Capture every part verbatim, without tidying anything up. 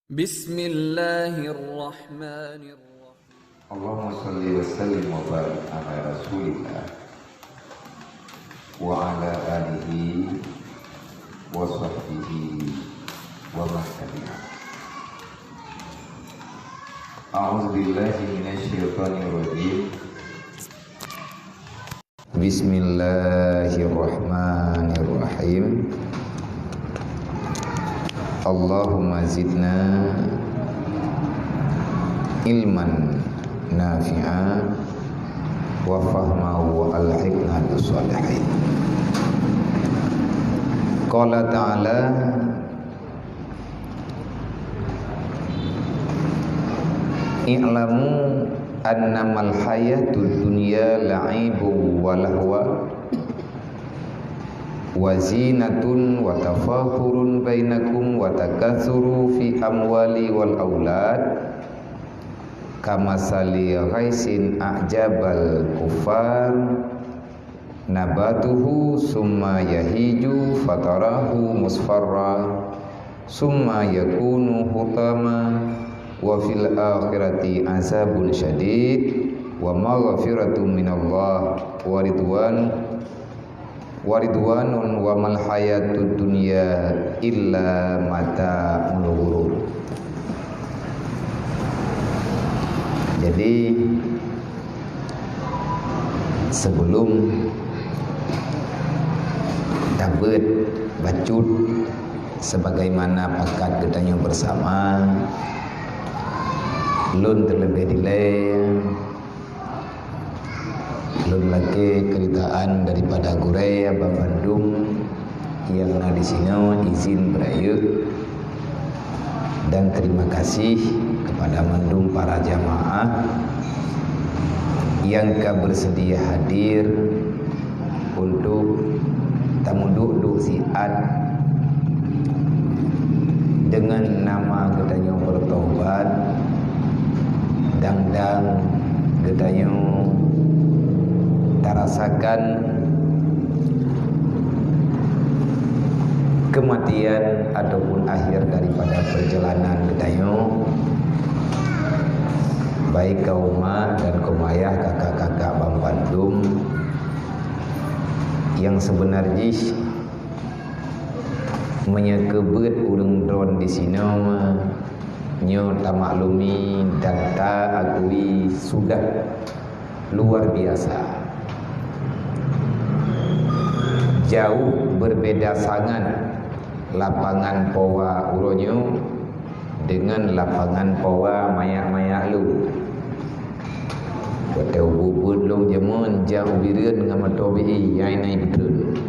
Bismillahirrahmanirrahim. Allahumma shalli wa sallim wa barik ala Rasulillah wa ala alihi wa sahbihi wa man tabi'ah. A'udzu billahi minasy syaithanir rajim. Bismillahirrahmanirrahim. Allahumma zidna ilman nafi'a wa fahma wa alhiqna bis shalihin. Qala ta'ala, "I'lamu annamal hayatud dunya la'ibun wa lahwa wa zinatun wa tafakhurun bainakum wa takatsuru fi amwali wal aulad, kamasali ghaisin a'jabal kuffar nabatuhu summa yahiju fatarahu musfarra summa yakunu hutama wa fil akhirati azabun syadid wa maghfiratun minallah wa ridwan, wa ridwanun wa mal hayatud dunya illa mata'ul ghurur." Jadi, sebelum tabeuet bacut sebagaimana pakat geutanyoe bersama, lôn terlebih dilée lôn lakée keuritaan daripada gurée banmandum nyang na disinoe izin beurayeuk, dan terima kasih kepada mandum para jamaah nyang ka bersedia hadir untuk tameuduek-duek siat dengan nama geutanyoe bertobat, dang-dang geutanyoe tarasakan kematian ataupun akhir daripada perjalanan geutanyoe, baik kaum mak dan kaum ayah, kakak-kakak banmandum, nyang seubeuna jih meunyoe keubeut ureuëng droen disinoe, nyoe tamaklumi dan taakui sudah luar biasa. Jauh berbeda sangat lapangan Powa uroe nyoe dengan lapangan Powa mayak-mayak lom. Watée ubit-ubit lom jameun jak u Bireuen ngon moto B I, nyang na beutôi.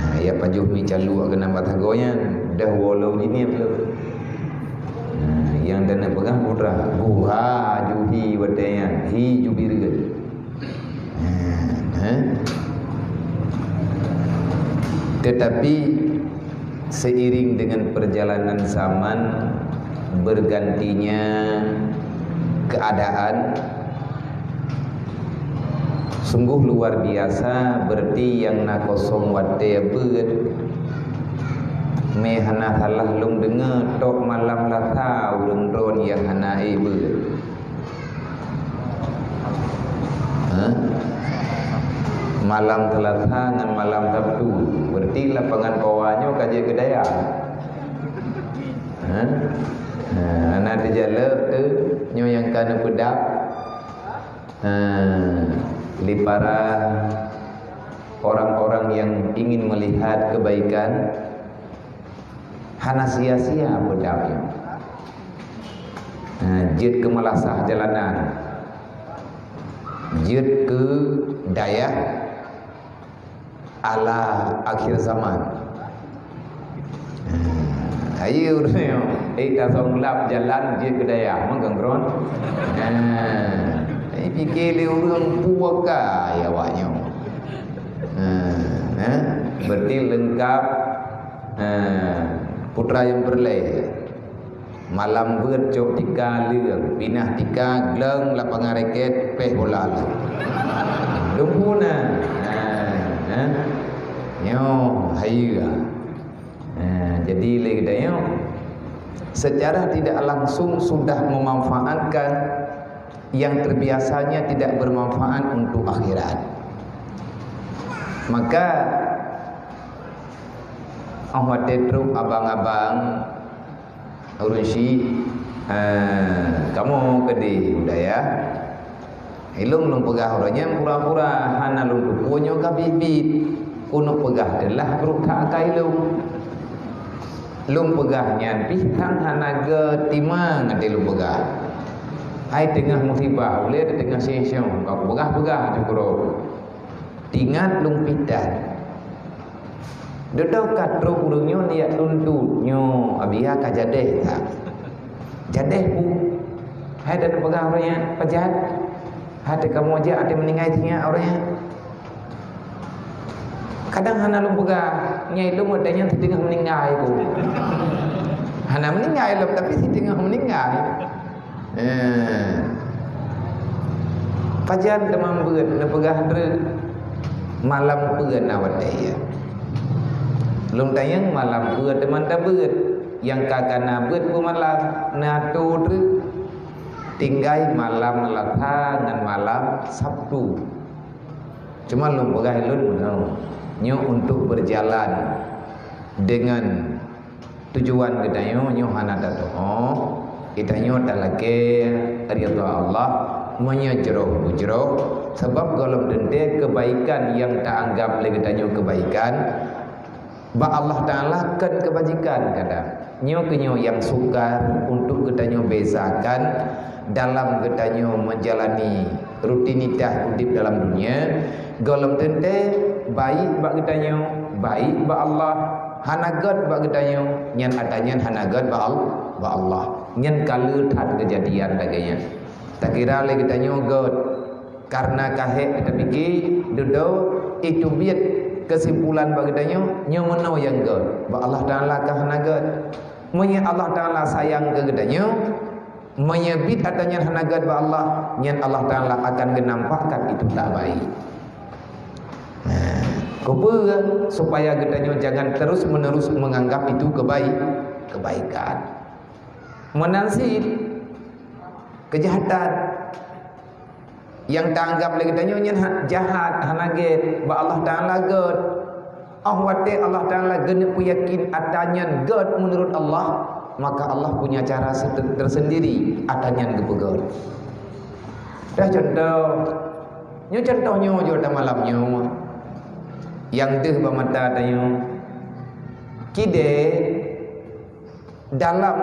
Ha, ya pajoh mi caluek keunan batagoe nyan, dah woe lom jiniep lom. Ha, nyang dan peugah putra, "Guha juhi watée nyan, hi ju Bireuen." Ha, ha. Tetapi seiring dengan perjalanan zaman, bergantinya keadaan, sungguh luar biasa, berarti nyang na kosong watée beuet. Mé hana salah lôn deungoe, tok malam Selasa ureuëng droen nyang hana ék beuet. Ha? Malam Selasa ngon malam Sabtu, berarti lapangan Powa nyoe ka jeuet keu dayah. Ha? Ha, hana teujalok teuh nyoe nyang ka neupeudap. Ha, lé para orang-orang yang ingin melihat kebaikan, hana sia-sia peudap nyoe. Ha, jeuet keu meulasah jalanan, jeuet keu dayah ala akhir zaman. Ha, ayo ureuëng nyoe, eh, tasong lap jalan jeuet keu dayah, meukeun droen. Ha, eh, pike lé ureuëng puaka ya awak nyoe. Ha, ha, berarti leungkap. Ha, putra nyang peureulée. Malam beuet cok tika leueng, pinah tika gleueng lapangan raket péh bola leueng. Dumpu na. Ha, ha. Nyoe hayeue. Ha, jadi lé geutanyoe secara tidak langsung sudah memanfaatkan yang terbiasanya tidak bermanfaat untuk akhirat. Maka, oh watèe trok abang-abang ureueng syiek, eh, kamoe keudeh budaya. Ilôn lôn peugah uroe nyan pura-pura hana lôn tupeue nyoe ka biet-biet. Keuneuk peugah teulah brôk that akai lôn. Lôn peugah nyan pih tan hana geutimang até lôn peugah. Hai teungoh musibah, ulèe teungoh seng-seng, ka peugah-peugah teuh keudroe. Tingat lôn pih tan. Dudoe ka trok ureueng nyoe neujak tuntut nyoe, Abiya ka jadeh that. Jadeh peue? Hai dan peugah ureueng nyan, pajan? Hai teuh kamoe jak, até meuninggai sinyak ureueng nyan. Kadang hana lôn peugah, nyai lôn watèe nyan siteungoh meuninggai tu. Hana meuninggai lom, tapi siteungoh meuninggai. Eh. Pajan teuma beuet neupeugah treuk malam peue na watèe, ya. Lôn tanyong malam peue teuma tabeuet, nyang ka kana beuet peumalam na atô treuk. Tinggai malam Selasa ngon malam Sabtu. Cuma lôn peugah lôn meunoe, nyoe untuk berjalan dengan tujuan geutanyoe nyoe hana tatu'oh, geutanyoe talakèe ridha Allah, meunyoe jroh beujroh, sabab gohlom teuntèe kebaikan nyang taanggap lé geutanyoe kebaikan, bak Allah Taala kon keubajikan kadang. Nyoe keuh nyoe nyang sukar untuk geutanyoe bezakan dalam geutanyoe meujalani rutinitas udép dalam dunia, gohlom teuntèe baik bak geutanyoe, baik bak Allah, hana gèt bak geutanyoe, nyan ata nyan hana gèt bak Al-, bak Allah. Nyan ka le that keujadian lagèe nyan. Takira lé geutanyoe gèt, karena ka hék tapike, dudoe, itu biet keusimpulan bak geutanyoe, nyoe meunoe nyang gèt, bak Allah Taala ka hana gèt. Meunyoe Allah Taala sayang keu geutanyoe, meunyoe biet ata nyan hana gèt bak Allah, nyan Allah Taala akan geunampakkan itu tak baik. Nah, keupeue? Supaya geutanyoe jangan terus-menerus menganggap itu kebaik-, kebaikan. Meunan cit keujahatan. Nyang taanggap lé geutanyoe nyan ha-, jahat, hana gèt, bak Allah Taala gèt. Óh watèe Allah Taala geuneuk peuyakin ata nyan gèt meunurot Allah, maka Allah punya cara se-, tersendiri ata nyan geupeugèt. Dah contoh, nyoe contoh nyoe jeuet malam nyoe. Nyang deuh bak mata tanyoe. Kidée dalam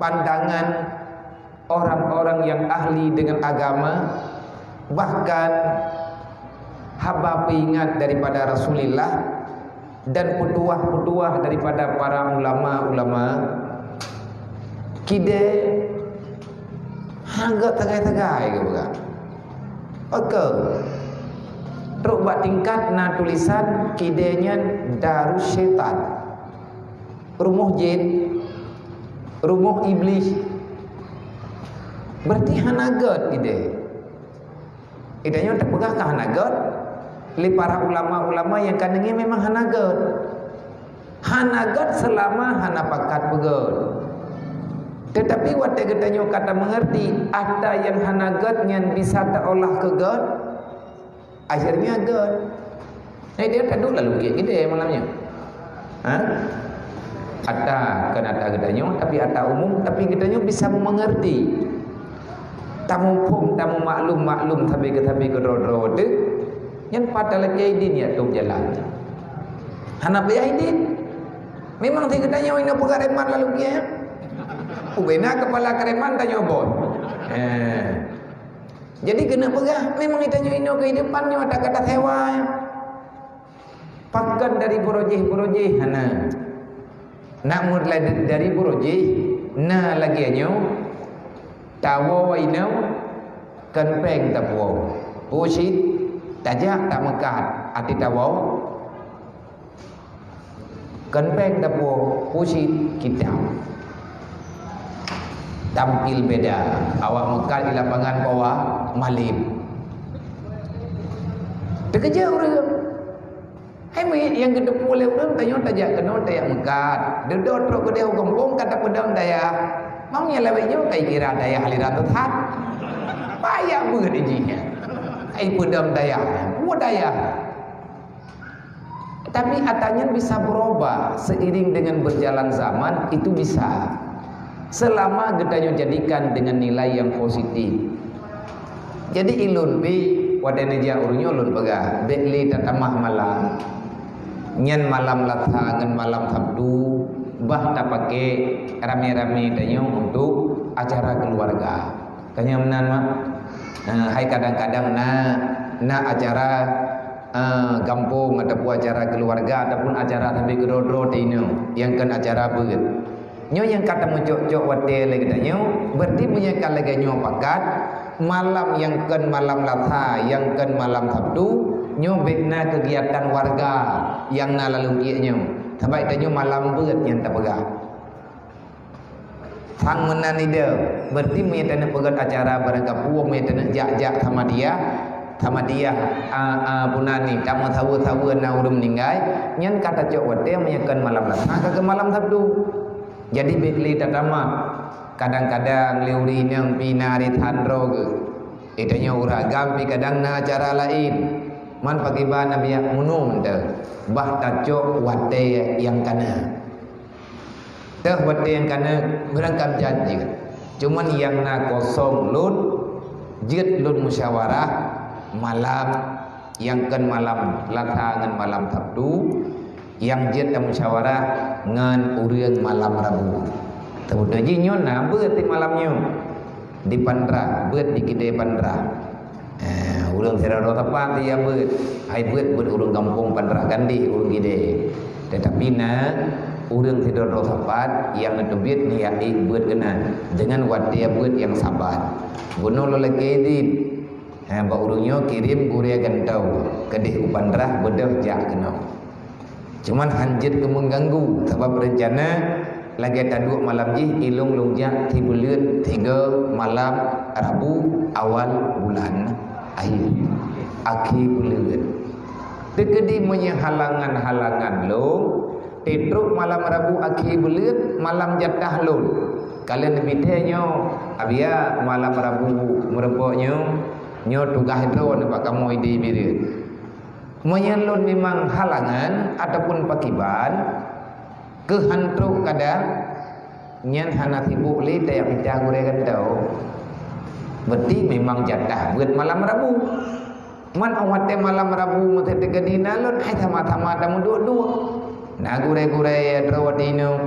pandangan orang-orang yang ahli dengan agama, bahkan haba peuingat daripada Rasulullah dan peutuah-peutuah daripada para ulama-ulama, kidée hana gèt sagai-sagai geupeugah. Oke. Trok bak tingkat na tulisan kidée nyan Darussyaitan. Rumoh jin, rumoh iblih. Berarti hana gèt ideh. Ideh nyoe teupeugah ka hana gèt. Lé para ulama-ulama nyang ka neungieng memang hana gèt. Hana gèt seulama hana pakat peugèt. Tetapi watée geutanyoe ka tameungerti ata nyang hana gèt nyan bisa taolah keu gèt, akhirnya gèt. Nah, dia tadu lalu kiek kita malam nyoe. Ha? Ata, kon ata geutanyoe, tapi ata umum, tapi geutanyoe bisa meungerti. Tamuphom, tamumaklum-maklum sabe keu sabe keudroe-droe teuh. Nyan pat talakée idin ya tom jalan. Hana payah idin. Memang si geutanyoe inoe peugah reman lalu kiek. Ubena kepala kereman tanyoe bos. Eh. Jadi keuneuk peugah, memang geutanyoe inoe keuhidupan nyoe ata ka tasewa. Pakon dari beurojih-beurojih hana. Nak mulai dari beurojih, na lagée nyoe, tawoe inoe, kon péng tapuwoe. Pusit, tajak tameukat, até tawoe. Kon péng tapuwoe, pusit kitab. Tampil beda, awak meukat di lapangan bawah malem. Teukeujot ureuëng. Hai miet nyang geuteupeue lé ulôn, tanyoe tajak keunoe tajak meukat. Dudoe trok keudeh u gampông ka tapeudong dayah. Mang nyang lawét nyoe kai kira dayah aliran teusat. Payah beuet jih nyan. Ai peudong dayah. Peue dayah? Tapi ata nyan bisa berubah seiring dengan berjalan zaman, itu bisa. Selama geutanyoe jadikan dengan nilai yang positif. Jadi ilôn pi watée neujak ureuëng nyoe lôn peugah, bék lé tatamah malam. Nyan malam Lasa ngon malam Sabtu bah tapaké ramé-ramé tanyoe untuk acara keluarga. Ka nyan meunan, mak? Eh, hai kadang-kadang na, na acara, eh, gampông ataupun acara keluarga ataupun acara sabe keudroe-droe teuinong nyang kon acara beuet. Nyoe nyang ka tameucok-cok watée lé geutanyoe, berarti meunyoe ka lagée nyoe pakat, malam nyang kon malam Lasa, nyang kon malam Sabtu, nyoe bék na keugiatan warga nyang na lalong ié nyoe. Sabab tanyoe malam beuet nyang tapeugah. Sang meunan ide, berarti meunyoe taneuk peugét acara barangkapeue, meunyoe taneuk jak-jak sama dia, sama dia, a, a, puna ni, tameusaweue-saweue na ureuëng meuninggai, nyan ka tacok watée meunyoe kon malam Lasa, ka keu malam Sabtu. Jadi bék lé tatamah. Kadang-kadang lé ureuëng inong pi na hari that droe geuh. Itanyoe ureuëng agam pi kadang na acara laén. Man pakriban na biak meunum teuh. Bah tacok watée nyang ka na. Teuh watée nyang ka na beurangkam janji. Cuman nyang na kosong lôn, jeuet lôn musyawarah malam nyang kon malam Lasa ngon malam Sabtu, nyang jeuet tamusyawarah ngon ureuëng malam Rabu. Teubeutôi jih nyoe na beuet di malam nyoe di Pandrah, beuet di kidée Pandrah. Eh, ureuëng sidroe-droe sapat ya beuet. Hai beuet, beuet ureuëng gampông Pandrah Gandhi, ureuëng kidée. Tetapi na ureuëng sidroe-droe sapat nyang neuteubiet niyak ék beuet keunan dengan watée beuet nyang sabat. Bunoe lôn lakée idhin. Ha, bak ureuëng nyoe kirém gurée gantoe keudeh u Pandrah beudôh jak keunoe. Cuman hanjeuet keu mengganggu sabab reuncana lagée taduek malam jih ilong lôn jak sibuleuen tiga malam Rabu awal bulan akhé, akhé buleuen. Teukeudi meunyoe halangan-halangan lôn, titrok malam Rabu akhé buleuen malam jatah lôn. Kalon neubitée nyoe, abiya malam Rabu meureumpok nyoe, nyoe tugaih droe nibak kamoe di Bireuen. Meunyoe lôn memang halangan ataupun pakiban, keuhantrok kadang, nyan hana sibok lé tajak mita gurée gantoe. Berarti memang jatah beuet malam Rabu. Man watée malam Rabu meuteuteuka dina lôn hai sama-sama tameuduek-duek. Na gurée-gurée droe di nyoe.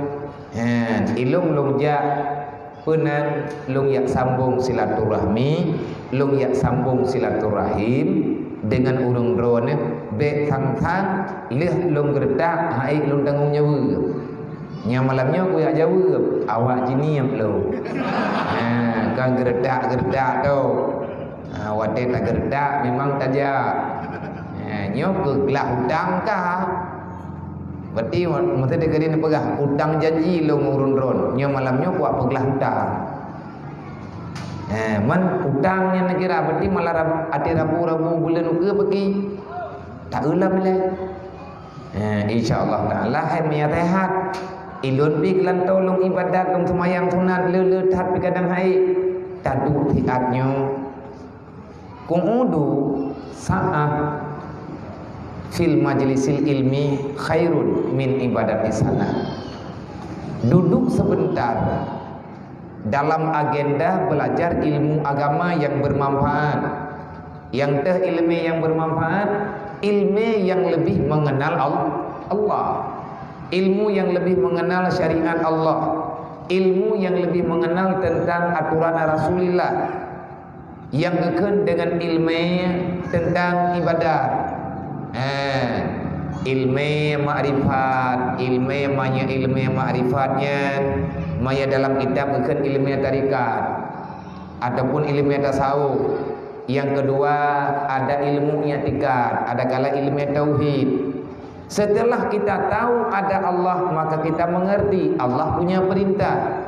Ha, ilong lôn jak Peunan lôn yak sambong silaturahmi, lôn yak sambong silaturahim deungon ureuëng droeneuh bék sang-sang lheueh lôn geuretak hai lôn tanggong jaweueb. Nyang malam nyoe kuyak jaweueb, awak jinieb lôn. Ha, kan geuretak-geuretak tu. Ha, watée tageuretak memang tajak. Ha, nyoe keu glah utang kah? Berarti meusti teukeudi neupeugah utang janji lôn ureuëng droen. Nyoe malam nyoe kuak peuglah utang. Eh, man utang nyang neukira berarti malah rab-, até rabu-rabu buleuen ukeue peuki. Tak ulam ilée. Eh, insya Allah Taala hai meuya sehat. Ilôn pi geulantoe lôn ibadat lôn seumayang sunat le-le that pi kadang hai. Taduek siat nyoe. Qu'udu sa'ah fil majlisil ilmi khairun min ibadati sanah. Duduk sebentar dalam agenda belajar ilmu agama yang bermanfaat. Nyang teuh ilmu yang bermanfaat, ilmu yang lebih mengenal Al-, Allah. Ilmu yang lebih mengenal syariat Allah. Ilmu yang lebih mengenal tentang aturan Rasulullah. Nyang geukheun deungon ilmu teuntang ibadat. Eh, ilmu makrifat, ilmu maya ilmu makrifat nyan, maya dalam kitab geukheun ilmu tarikat ataupun ilmu tasawuf. Nyang keudua, ada ilmu i'tikad, ada kala ilmu tauhid. Setelah kita tahu ada Allah, maka kita mengerti Allah punya perintah.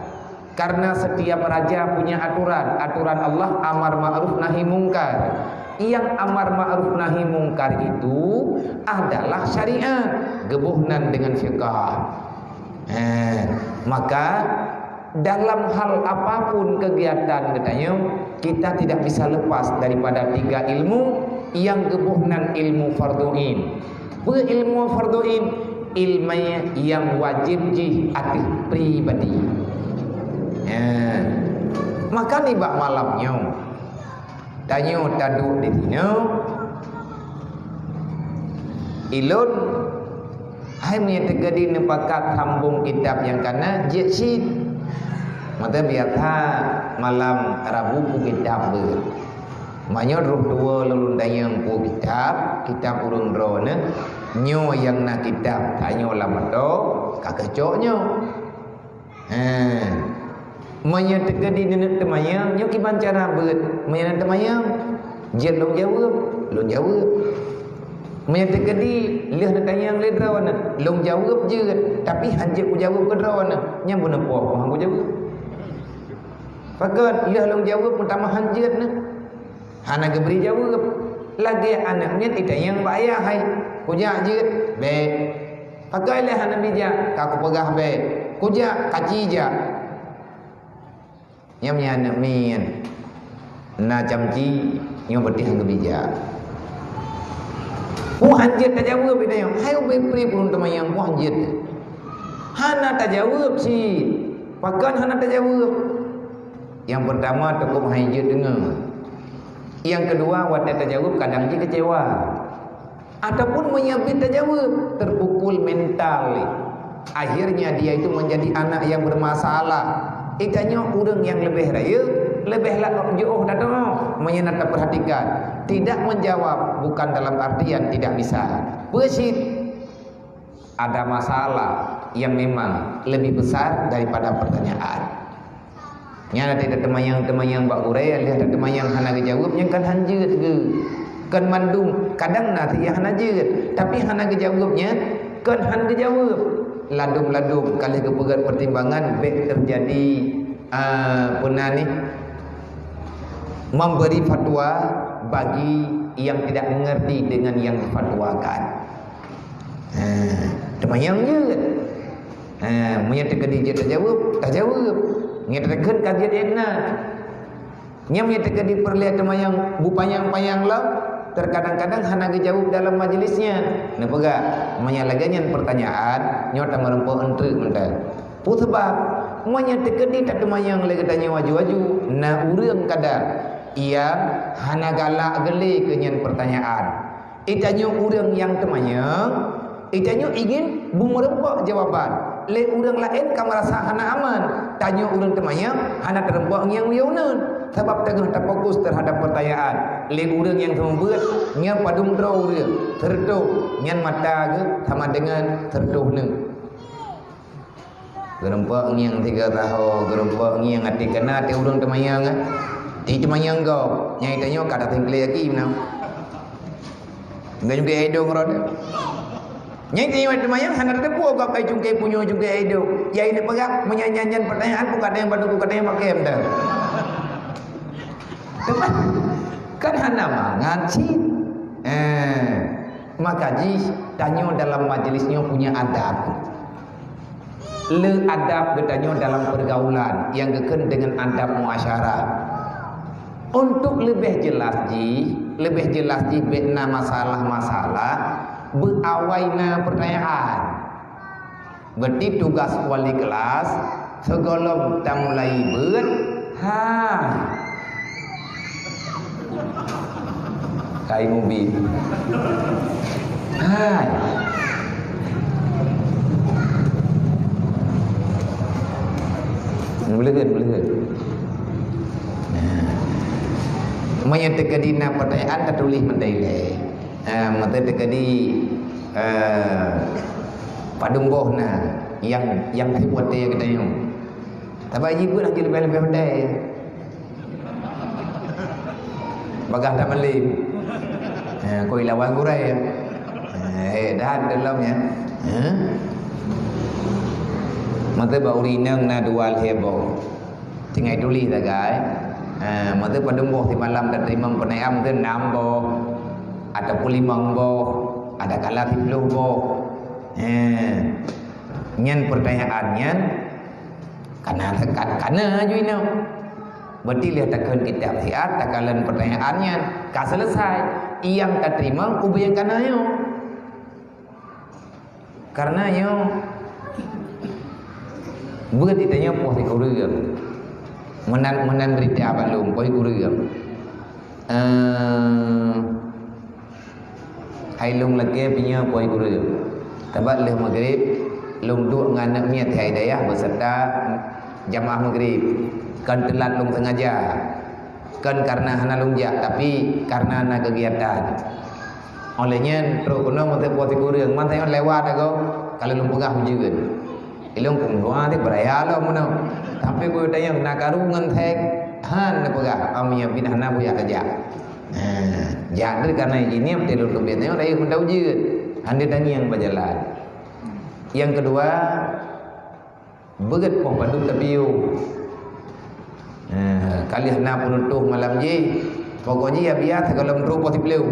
Karena setiap raja punya aturan. Aturan Allah amar ma'ruf nahi mungkar. Yang amar ma'ruf nahi mungkar itu adalah syariat, geuboh nan dengan fiqah. Eh, maka dalam hal apapun kegiatan geutanyoe, kita tidak bisa lepas daripada tiga ilmu yang geuboh nan ilmu fardhu ain. Peue ilmu fardhu ain? Ilmu yang wajib jih ateueh pribadi. Eh, maka nibak malam nyoe, tanyoe taduek di sinoe, ilôn hai meunyoe teukeudi neupakat sambong kitab nyang kana jeuet cit. Maka biasa malam Rabu peue kitab beuet. Meunyoe roh dua lôn tanyong peue kitab, kitab ureuëng droeneuh, nyoe nyang na kitab tanyoe lam moto, ka keucok nyoe. He. Meunyoe teukeudi neuneuk teumanyong, nyoe kiban cara beuet. Meunyoe na teumanyong, jeuet lôn jaweueb, lôn jaweueb. Meunyoe teukeudi lheueh neutanyong lé droeneuh, lôn jaweueb jeuet, tapi hán jeuet kujaweueb keu droeneuh, nyan beuneupoh, hán kujaweueb. Pakon lheueh lôn jaweueb meutamah hán jeuet neuh. Hana geubri jaweueb. Lagée aneuëk miet itanyong bak ayah hai, "Kujak jeuet?" "Bék." "Pakon lé hana bijak?" "Ka kupeugah bék." "Kujak?" "Kaci jak." Nyam nyan aneuëk miet na camci, nyoe beutih hana geubijak. Peue hán jeuet tajaweueb itanyong? Hai ubé pri pun teumanyong peue hán jeuet. Hana tajaweueb cit. Pakon hana tajaweueb? Nyang peurtama, teukup hai jeuet deungoe. Nyang keudua, watée tajaweueb kadang jih keucewa. Ataupun meunyoe bit tajaweueb, teupukul mental. Akhirnya dia itu menjadi anak yang bermasalah. Itanyoe ureuëng nyang leubeh rayeuk, leubeh lagok jiôh datang. Meunyoe na tapeurhatikan, tidak menjawab bukan dalam artian tidak bisa. Peue cit? Ada masalah yang memang lebih besar daripada pertanyaan. Nyan ada teumanyong-teumanyong bak gurée, lheueh teumanyong hana geujaweueb, nyan kan hán jeuet geuh. Kan mandum, kadang na nyang hana jeuet, tapi hana geujaweueb nyan kan hán geujaweueb. Ladum-ladum ka lheueh geupeugét pertimbangan bék terjadi, ah, peue nan nih, memberi fatwa bagi yang tidak mengerti dengan yang difatwakan. Ha, teumanyong jeuet. Ha, meunyoe teukeudi jeuet tajaweueb, tajaweueb. Meunyoe teukeudi ka jeuet, jeuet na. Nyan meunyoe teukeudi peureulée teumanyong beupanyang-panyang lom, terkadang-kadang hana geujaweueb dalam majlisnya. Neupeugah, meunyoe lagée nyan peurtanyaan, nyoe tameurumpok eunteuk mantong. Peue sabab? Meunyoe teukeudi tateumanyong lé geutanyoe aju-aju, na ureuëng kadang nyang hana galak geulé keu nyan peurtanyaan. Itanyoe ureuëng nyang teumanyong, itanyoe ingin beumeurumpok jawaban. Lé ureuëng laén ka meurasa hana aman. Tanyoe ureuëng teumanyong hana teurumpok nyang lieu uneun, sabab teungoh tafokus teuhadap peurtanyaan. Lé ureuëng nyang seumeubeuet, nyan padum droe ureuëng, seureutoh, nyan mata geuh sama deungon seureutoh neuh. Geurumpok ngieng tiga taho, geurumpok ngieng até kana até ureuëng teumanyong, eh. Di teumanyong gob, nyang itanyoe ka tasingklé aki meunan. Enggak juga idong rot. Nyang itanyoe teumanyong hana teupeue gob kai cungké punyueng cungké idong. Ya ini peugah, meunyan nyan pertanyaan bukan ada yang baru bukan ada yang pakai dah. Teuma kan hana mangat cit. Eh, maka jih tanyoe dalam majlis nyoe punya adab. Le adab geutanyoe dalam pergaulan nyang geukheun dengan adab muasyarah. Untuk leubeh jelas jih, leubeh jelas jih bék na masalah-masalah, beuawai na pertanyaan. Berarti tugas wali kelas, sigohlom tamulai beuet, hai. Kai mubi. Hai. Meuleuheut, meuleuheut. Nah. Meunyoe teukeudi na pertanyaan, tatuléh mantong ilée. Eh, mata teukeudi, eh, padum boh na nyang, nyang sibuk watée geutanyoe. Tapi jih buet hana leubeh-leubeh mantong. Bagah that malem. Eh, koi lawan gurée. Eh, dah dalam ya. Eh? Mata bak ureuëng inong na dua lhée boh. Tinggai tuléh sagai. Ha, maka padum boh simalam tateurimong peunayaan tu enam boh ataupun limong boh, ada kala siplôh boh. Ha. Nyan peurtanyaan nyan kana, kana, kana aju inoe. Berarti lheueh takheun kitab siat, takalon peurtanyaan nyan ka selesai. Nyang tateurimong ubé nyang kana nyoe. Karena nyoe beuet tanyoe poh sikureueng. Meunan, meunan berita bak lôn poh sikureueng. Eh, hai lôn lakée pinyöe poh sikureueng. Sabab lheueh maghrib, lôn duek ngon aneuk miet hai dayah beserta jamaah maghrib. Kon teulat lôn sengaja. Kon karena hana lôn jak, tapi karena na kegiatan. Oleh nyan, trok keunoe meuteupue sikureueng, man tanyoe lewat agoe, ka lheueh lôn peugah ujeuen. Ilôn keu dua di beuraya lom meunoe. Sampai beutanyong na karu ngon sek, han neupeugah, am nyang pih hana buya tajak. Nah, jak deh karena ini, beutôi lôn keubiet nyoe rayeuk meuda ujeuen. Han deuh tangieng bak jalan. Yang kedua, beuet poh padum tapiôh. Eh, ka lheueh na peunutôh malam jih, pokok jih ya biasa gohlom trok poh siplôh.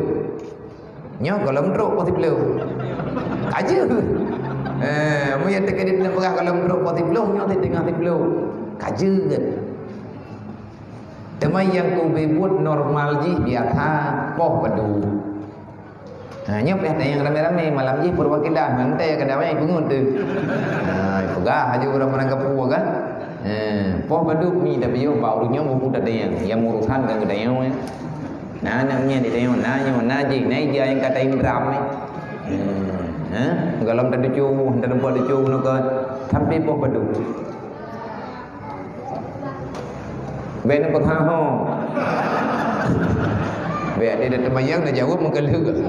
Nyoe gohlom trok poh siplôh. Ka jeuet. Eh, meunyo teukeudit neupeugah gohlom trok poh siplôh, nyoe di teungoh siplôh. Ka jeuet. Teuma nyang keubeue buet normal jih biasa poh padum. Ha, nyoe pih ada nyang ramé-ramé, malam jih peuruwah kidah, mantai kadang banyak pungut tu. Ha, peugah aju ureueng meurangkapeue kan. Ha, poh padum mi tapi yo bak ureueng nyoe mupu tadayang, nyang urusan kan geutanyoe. Na aneuk nyan ditanyong, na nyoe, na jih, na ija nyang ka taindram ni. Ha, ha, gohlom taducu, taducu nuka sampai poh padum. Bèk neupeugah ho. Bèk dia dah teumayang, dah jaweueb meukeuleuh.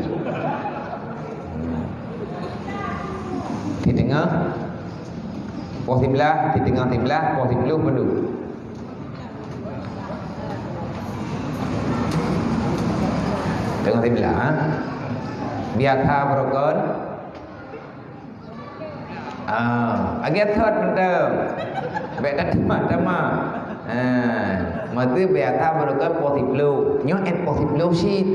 Di teungoh poh siblaih, di teungoh siblaih, poh siplôh padum. Teungoh siblaih, ha? Biasa beurukon. Ah, lagèe thot mantong. Bèk tateuma-teuma. Ah, meuteumèe biasa beurukon poh siplôh. Nyoe èt poh siplôh cit.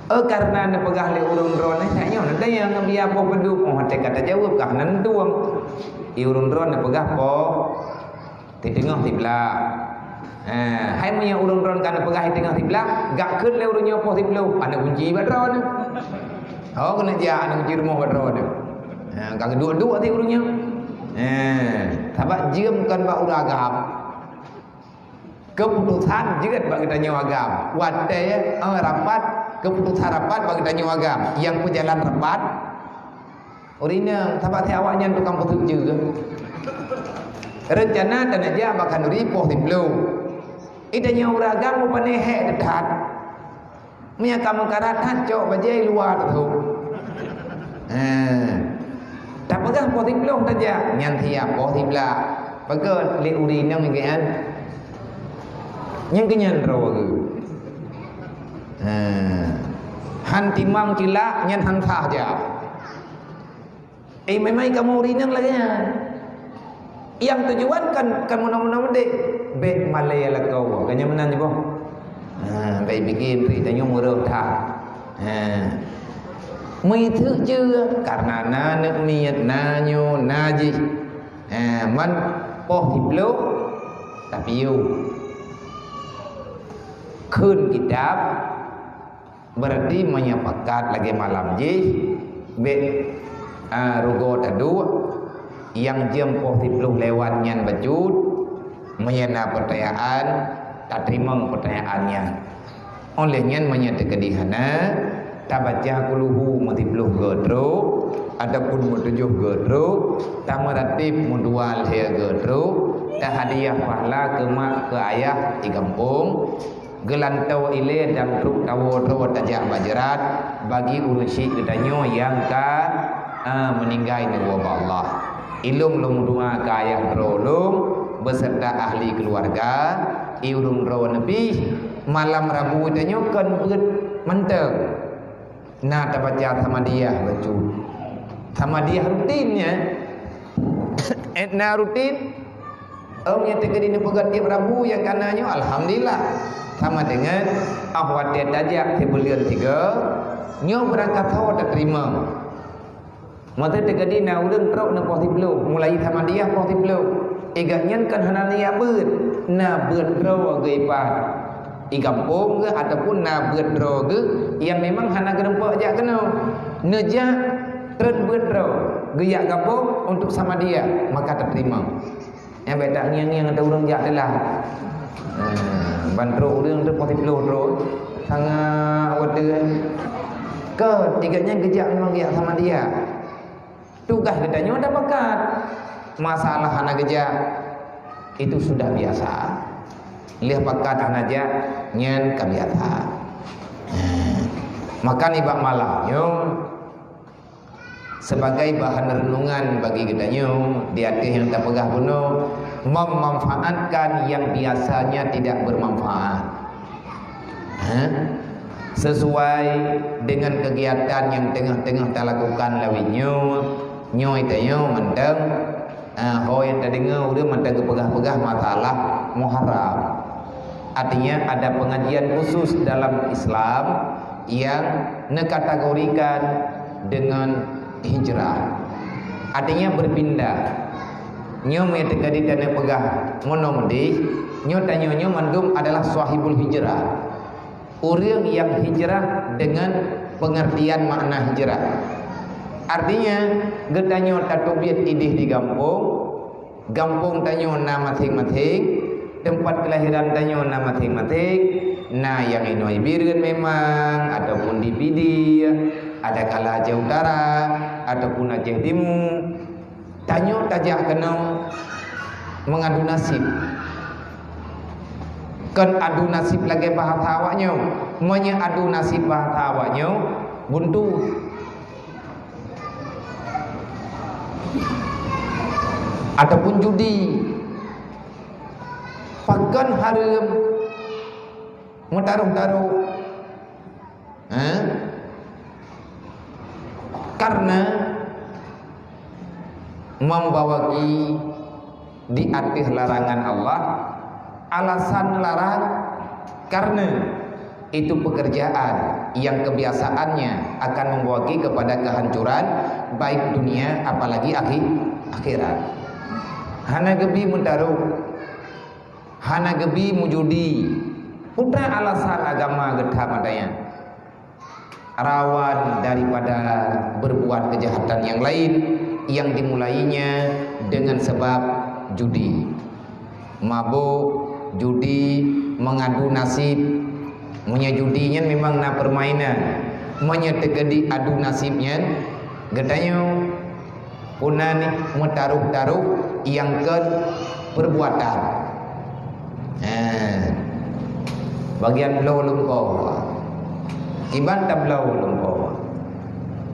Oh, karena neupeugah lé ureueng droeneuh, nyoe nanti nyang biasa poh padum. Oh, watèe ka tajaweueb ka hana neutueng. Di ureueng droeneuh neupeugah poh Di teungoh siblaih. Eh, hai meunyoe ureueng droeneuh ka neupeugah di teungoh siblaih, geukheun lé ureueng nyoe poh siplôh, aneuk kunci bak droeneuh. Oh, keuneuk jak aneuk kunci rumoh bak droeneuh. Eh, ka geuduek-duek até ureueng nyoe. Eh, sabab jeuem kon bak ureueng agam. Keuputosan jeuet bak geutanyoe agam. Watèe, eh, rapat, keuputosan rapat bak geutanyoe agam. Nyang peujalan rapat, Ureueng inong, sabab si awaknyan tukang peuseujeue geuh. Reuncana taneuk jak bak khanduri poh siplôh. Ita nyoe ureueng agam meupané hék that. Meunyo ka meukarat that, cok bajèe luwa teuthôk. Haa. Tapeugah poh siplôh tajak, nyan siap poh siblaih. Pakon lé ureueng inong nyan? Nyan keuh nyan droe geuh. Haa. Han timang cilak, nyan han sah jak. Eh, memang kamoe ureueng inong lagèe nyan. Nyang tujuan kan, kan meunan-meunan udép. Bèk malèe lakoe, kan nyan meunan jiboh. Ha, bèk piké, bèk tanyoe meureuh that. Ha. Meuiseuk jeuet, karena na aneuk miet, na nyoe, na jih. Ha, man poh siplôh, tapiôh. Kheun kitab, Berarti meunyoe pakat lagèe malam jih, bèk, ah, rugoe taduek, nyang jeuem poh siplôh lewat nyan bacut, meunyoe na peutanyaan, tateurimong peutanyaan nyan. Óh lheueh nyan meunyoe teukeudi hana, tabaca kulhu meusiplôh goe trôk, ataupun meutujoh goe trôk, tameuratéb meudua lhèe goe trôk, tahadiah pahala keu mak keu ayah di gampông, Geulantoe ilèe dan trôk tawoe droe tajak bak jeurat bagi ureueng syik geutanyoe nyang ka, a, meuninggai neuwoe bak Allah. Ilôn lôn meudoa keu ayah droe lôn beserta ahli keuluwarga, i ureueng droe neubih, malam Rabu tanyoe kon beuet mantong. Na tabaca Samadiyah bacut. Samadiyah rutin, ya. Eh, na rutin. Ôm nyang teukeudi neupeugah tiep Rabu nyang kana nyoe, alhamdulillah. Sama dengan ah watée tajak sibuleuen tiga, nyoe beurangkat ho tateurimong. Masa teukeudi na ureuëng trok neupoh siploh, mulai Samadiyah poh siploh. Igat nyan kan hana niat beuet, na beuet droe geuipat. I gampông geuh ataupun na beuet droe geuh nyang memang hana geureumpok jak keunoe. Neujak treun beuet droe geujak gampông untuk Samadiyah, maka tateurimong. Nyang bèk tangieng-ngieng ateueh ureuëng jak teulah. Ban trok ureuëng teuh poh siploh trok. Sangat watée. Keu tiga nyan geujak memang geujak Samadiyah. Tugaih geutanyoe tapakat. Masalah hana geujak, itu sudah biasa. Lheueh pakat hana jak, nyan ka biasa. Maka nibak malam nyoe, sebagai bahan renungan bagi geutanyoe di ateueh nyang tapeugah bunoe, memanfaatkan yang biasanya tidak bermanfaat. Ha? Sesuai dengan kegiatan yang tengah-tengah talakukan lawét nyoe, nyoe tanyoe mantong, ha, ho nyang tadeungoe ureuëng mantong geupeugah-peugah masalah Muharram. Artinya ada pengajian khusus dalam Islam yang neukategorikan dengan hijrah. Artinya berpindah. Nyoe meunyoe teukeudi tanyoe peugah meunoe meudeh, nyoe tanyoe nyoe mandum adalah sahibul hijrah. Ureuëng yang hijrah dengan pengertian makna hijrah. Artinya, geutanyoe tateubiet ideh di gampông, gampông tanyoe na maséng-maséng, teumpat keulahiran tanyoe na maséng-maséng, na nyang inoe i Bireuen memang, ataupun di Pidie, ada kala Aceh Utara, ataupun Aceh Timu. Tanyoe tajak keunoe mengadu nasib. Kon adu nasib lagée bahasa awak nyoe. Meunyoe adu nasib bahasa awak nyoe, buntu. Ataupun judi. Pakon hareuem meutaroh-taroh? Eh? Karena membawaki di ateueh larangan Allah, alasan larang karena itu pekerjaan yang kebiasaannya akan membawaki kepada kehancuran baik dunia apalagi akhi-, akhirat. Hana geubi meutaroh, hana geubi meujudi. Peue alasan agama geutham ata nyan? Rawan daripada berbuat kejahatan yang lain yang dimulainya dengan sebab judi. Mabök, judi, mengadu nasib. Meunyoe judi nyan memang na permainan. Meunyoe teukeudi adu nasib nyan, geutanyoe Puna ni meutaroh-taroh nyang kon perbuatan. Ha. Bagian bloe lungkoe. Kiban tabloe lungkoe.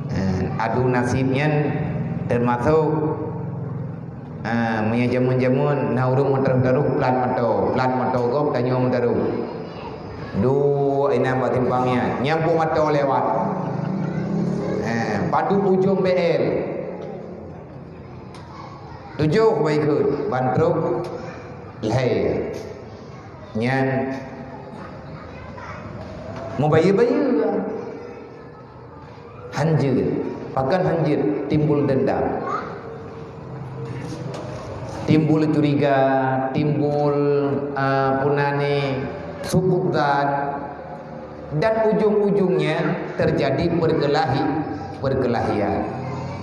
Ha. Adu nasib nyan teumasok, ha, meunyoe jameun-jameun na ureuëng meutaroh-taroh plat moto, plat moto gob tanyoe meutaroh. Duek inan bak simpang nyan, nyan pun moto lewat. Eh, padub ujong B L. Tujoh baikheun, ban trok lhée. Nyan mubayeue-bayeue. Hanjeuet. Pakon hanjeuet? Timbul dendam. Timbul curiga, timbul, ah, puna ni, su'udzan. Dan ujung-ujungnya terjadi perkelahi-, perkelahian.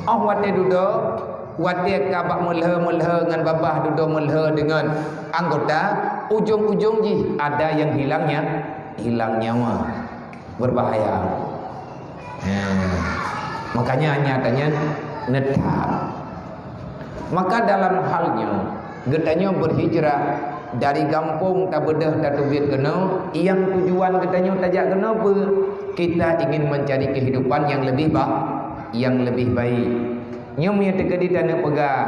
Oh, watée dudoe, watée ka bak meulhée-meulhée ngon babah dudoe meulhée deungon anggota, ujung-ujung jih ada yang hilang nya-, hilang nyawa. Berbahaya. Ha. Makanya nyatanya neutap. Maka dalam hal nyoe, geutanyoe berhijrah dari gampông tabeudôh tateubiet keunoe, nyang tujuan geutanyoe tajak keunoe peue? Kita ingin mencari kehidupan yang lebih ba-, yang lebih baik. Nyoe meunyoe teukeudi taneuk peugah,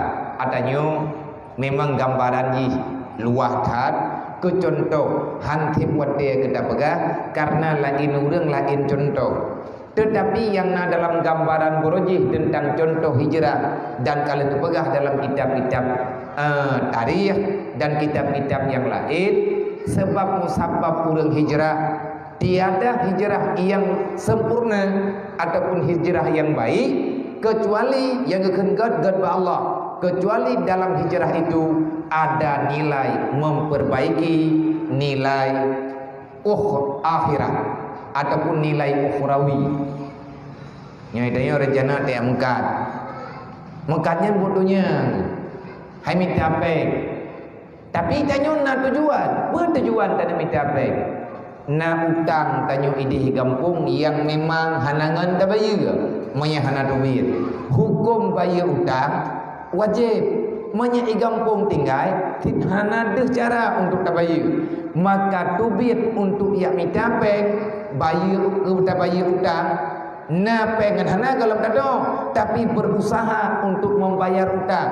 ata nyoe memang gambaran jih luwah that, keu cuntoh, han sép watée geuta peugah, karena laén ureuëng laén cuntoh. Tetapi nyang na dalam gambaran bunoe jih teuntang cuntoh hijrah dan ka lheueh teupeugah dalam kitab-kitab, eh, tarikh, dan kitab-kitab nyang laén, sabab musabab ureuëng hijrah, tiada hijrah nyang sempurna ataupun hijrah nyang baik, kecuali nyang geukheun gét, gét bak Allah, kecuali dalam hijrah itu ada nilai memperbaiki, nilai ukh-, akhirat ataupun nilai ukhrawi. Nyoe tanyoe rencana tajak meukat. Meukat nyan buet donya. Hai mita péng. Tapi tanyoe na tujuan. Peue tujuan tanyoe mita péng? Na utang tanyoe idéh gampông nyang memang hana ngon tabayeue, meunyo hana teubiet. Huköm bayeue utang wajéb. Meunyo i gampông tinggai, cit hana deuh cara untuk tabayeue. Maka teubiet untuk jak mita péng, bayeue, tabayeue utang, na péng ngon hana gohlom tadong, tapi berusaha untuk membayar utang.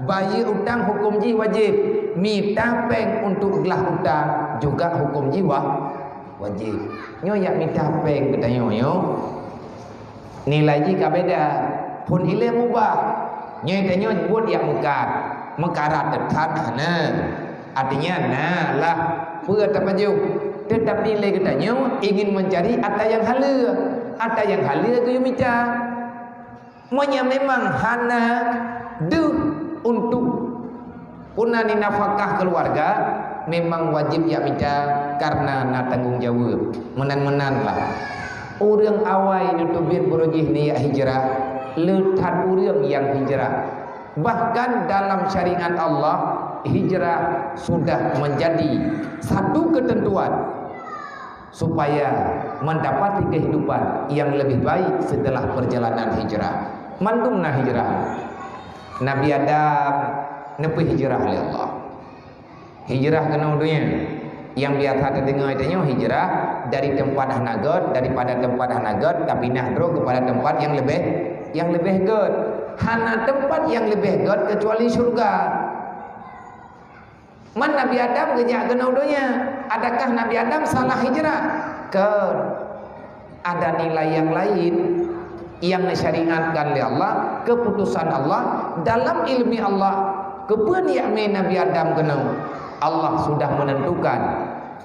Bayeue utang huköm jih wajéb, mita péng untuk glah utang juga huköm jih wa-, wajéb. Nyoe jak mita péng geutanyoe nyoe, nilai jih ka beda. Phon ilée mubah. Nyoe tanyoe buet jak meukat, meukarat that hana. Artinya na lah peue tapajoh, tetapi lé geutanyoe ingin mencari ata nyang haleue, ata nyang haleue geuyue mita. Meunyo memang hana deuh untuk puna ninafakah keuluwarga, memang wajéb jak mita karena na tanggong jaweueb. Meunan-meunan lah. Ureuëng awai neuteubiet buroe jih nijak hijrah, le that ureuëng nyang hijrah. Bahkan dalam syariat Allah, hijrah sudah menjadi satu ketentuan supaya mendapati kehidupan yang lebih baik setelah perjalanan hijrah. Mandum na hijrah. Nabi Adam neupeuhijrah lé Allah. Hijrah keunoe donya. Nyang biasa teudeungoe tanyoe hijrah dari tempat hana gét, daripada tempat hana gét tapinah droe kepada tempat yang lebih, yang lebih gét. Hana tempat yang lebih gét kecuali syurga. Man Nabi Adam geujak keunoe donya. Adakah Nabi Adam salah hijrah? Kon. Ada nilai nyang laén nyang neusyariatkan lé Allah, keputusan Allah, dalam ileumé Allah, keupeue niat mé Nabi Adam keunoe. Allah sudah menentukan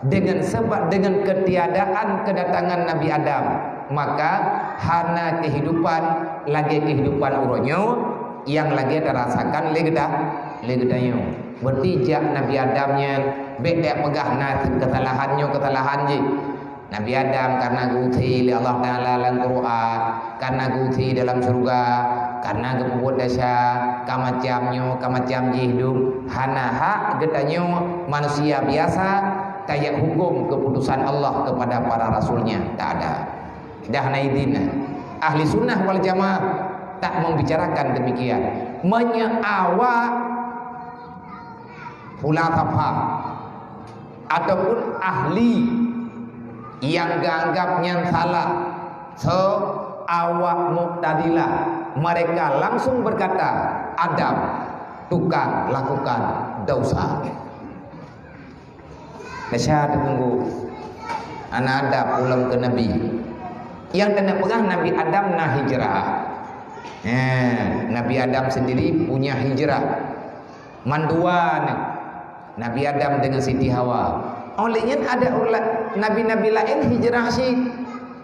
dengan sebab, dengan ketiadaan kedatangan Nabi Adam, maka hana kehidupan lagée kehidupan uroe nyoe nyang lagée tarasakan lé geuta-, lé geutanyoe. Berarti jak Nabi Adam nyan bék tapeugah na keusalahan nyoe keusalahan jih. Nabi Adam karena geuusé lé Allah Taala lam Quran, karena geuusé dalam syurga, karena geupeubuet desya, ka macam nyoe, ka macam jih dum. Hana hak geutanyoe manusia biasa tajak huköm keputusan Allah kepada para rasul-Nya. Tak ada. Dah na idin. Ahli Sunnah wal Jamaah tak membicarakan demikian. Meunyo awak fulasafah ataupun ahli nyang geuanggap nyan salah, so awak Mu'tazilah, mereka langsung berkata, Adam tukang lakukan dosa. Desya teunggu. Hana adab ulôn keu Nabi. Nyang keuneuk peugah Nabi Adam na hijrah. Eh, Nabi Adam sendiri punya hijrah. Mandua ni. Nabi Adam dengan Siti Hawa. Oleh nyan ada ula-, nabi-nabi laén hijrah cit.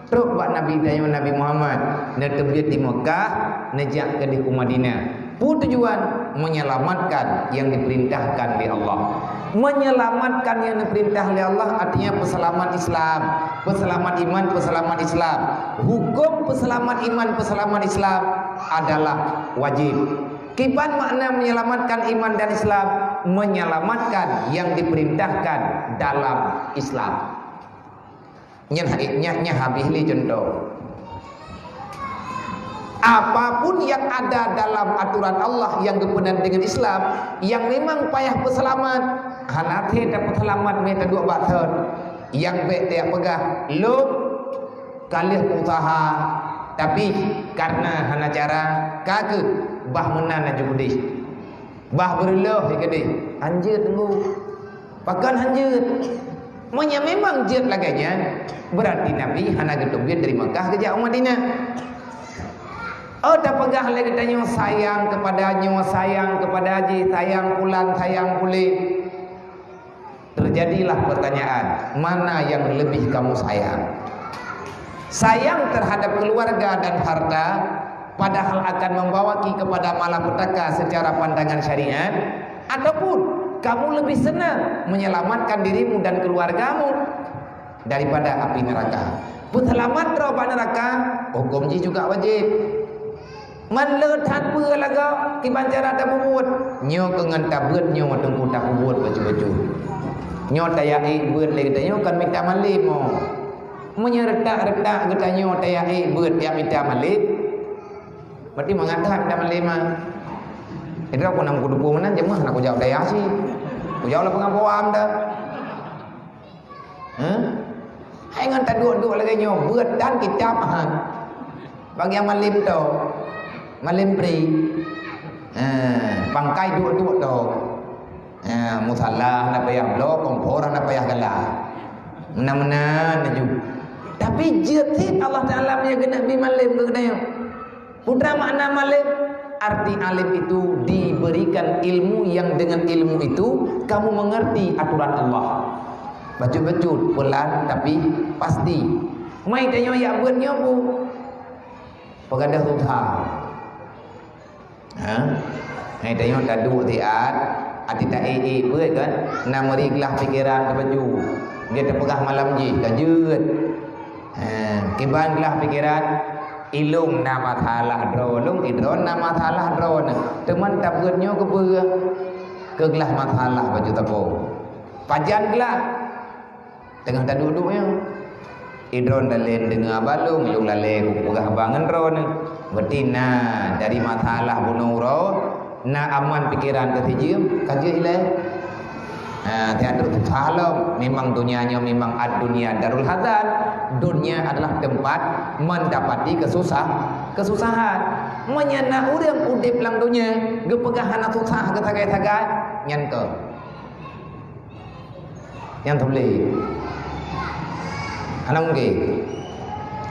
Trok bak Nabi tanyoe Nabi Muhammad, neuteubiet di Mekah, neujak keudeh u Madinah. Peue tujuan? Menyelamatkan yang diperintahkan lé Allah. Menyelamatkan yang diperintah lé Allah artinya peuseulamat Islam, peuseulamat iman, peuseulamat Islam. Huköm peuseulamat iman, peuseulamat Islam adalah wajib. Kiban makna menyelamatkan iman dan Islam? Menyelamatkan yang diperintahkan dalam Islam. Nyan, nyan, nyan habéh lé contoh. Apapun yang ada dalam aturan Allah yang geupeunang dengan Islam, yang memang payah peuseulamat, hana thé tapeuseulamat mé taduek bak thon. Nyang bék tajak peugah, lôn ka lheueh usaha, tapi karena hana cara, ka kheueh bah meunan laju keudeh. Bah beureuloh keudeh, hanjeuet teunggu. Pakon hanjeuet? Meunyo memang jeuet lagée nyan, berarti Nabi hana geuteubiet dari Makkah geujak u Madinah. Oh, tapeugah lé geutanyoe sayang kepada nyoe, sayang kepada jih, sayang pulan, sayang puléh. Jadilah pertanyaan, mana yang lebih kamu sayang? Sayang terhadap keluarga dan harta, padahal akan membawa ki kepada malapetaka secara pandangan syariat, ataupun kamu lebih senang menyelamatkan dirimu dan keluargamu daripada api neraka? Peuseulamat droe bak neraka, huköm jih juga wajéb. Man le that peue lagoe kiban cara tapubuet. Nyoe keu ngon tabeuet nyoe teungku tapubuet bacut-bacut. Nyoe tayak ék beuet lé geutanyoe kon mita malém mo. Meunyoe reutak-reutak geutanyoe tayak ék beuet jak mita malém, berarti mangat that mita malém ah. Itu aku nam kudupu meunan jeuet meuh nak kujawab daya si. Kujawab lah pengakuan dah. Hah? Hai ngon taduek-duek lagée nyoe, beuet dan kitab han. Bagi nyang malém to, malém pri. Ha, pangkai duek-duek to. Ha, musalah na payah bloe, kompor na payah gala. Meunan-meunan laju. Tapi jeuet cit Allah Taala meunyoe geuneuk bi malém keu geutanyoe. Peue makna malém? Arti alim itu diberikan ilmu yang dengan ilmu itu kamu mengerti aturan Allah. Bacut-bacut, pelan tapi pasti. Mai tanyoe jak beuet nyoe bu. Peugah dah susah. Ha? Hai tanyoe taduek siat, até ta ék-ék beuet kan? Na meuri glah pikeran teubaju. Dia teupeugah malam jih, ka jeuet. Ha, kiban glah pikeran, ilong na masalah droe lôn, idroe na masalah droe na. Teuma tabeuet nyoe keupeue? Keu glah masalah bacut tapo. Pajan glah? Teungoh taduek-duek nyoe. Idroe dalén deungoe haba lôn, ilong lalé kupeugah haba ngon droe na. Berarti na dari masalah bunoe uroe, na aman pikeran teuh sijeuem, ka jeuet ilée. Ha, tiada susah lom. Memang dunia nyoe memang ad-dunia darul hazan. Dunia adalah tempat mendapati kesusah, kesusahan. Meunyoe na ureuëng udeb lam dunia geupeugah hana susah geusagai-sagai, nyan keuh. Nyang teubleh. Hana mungken.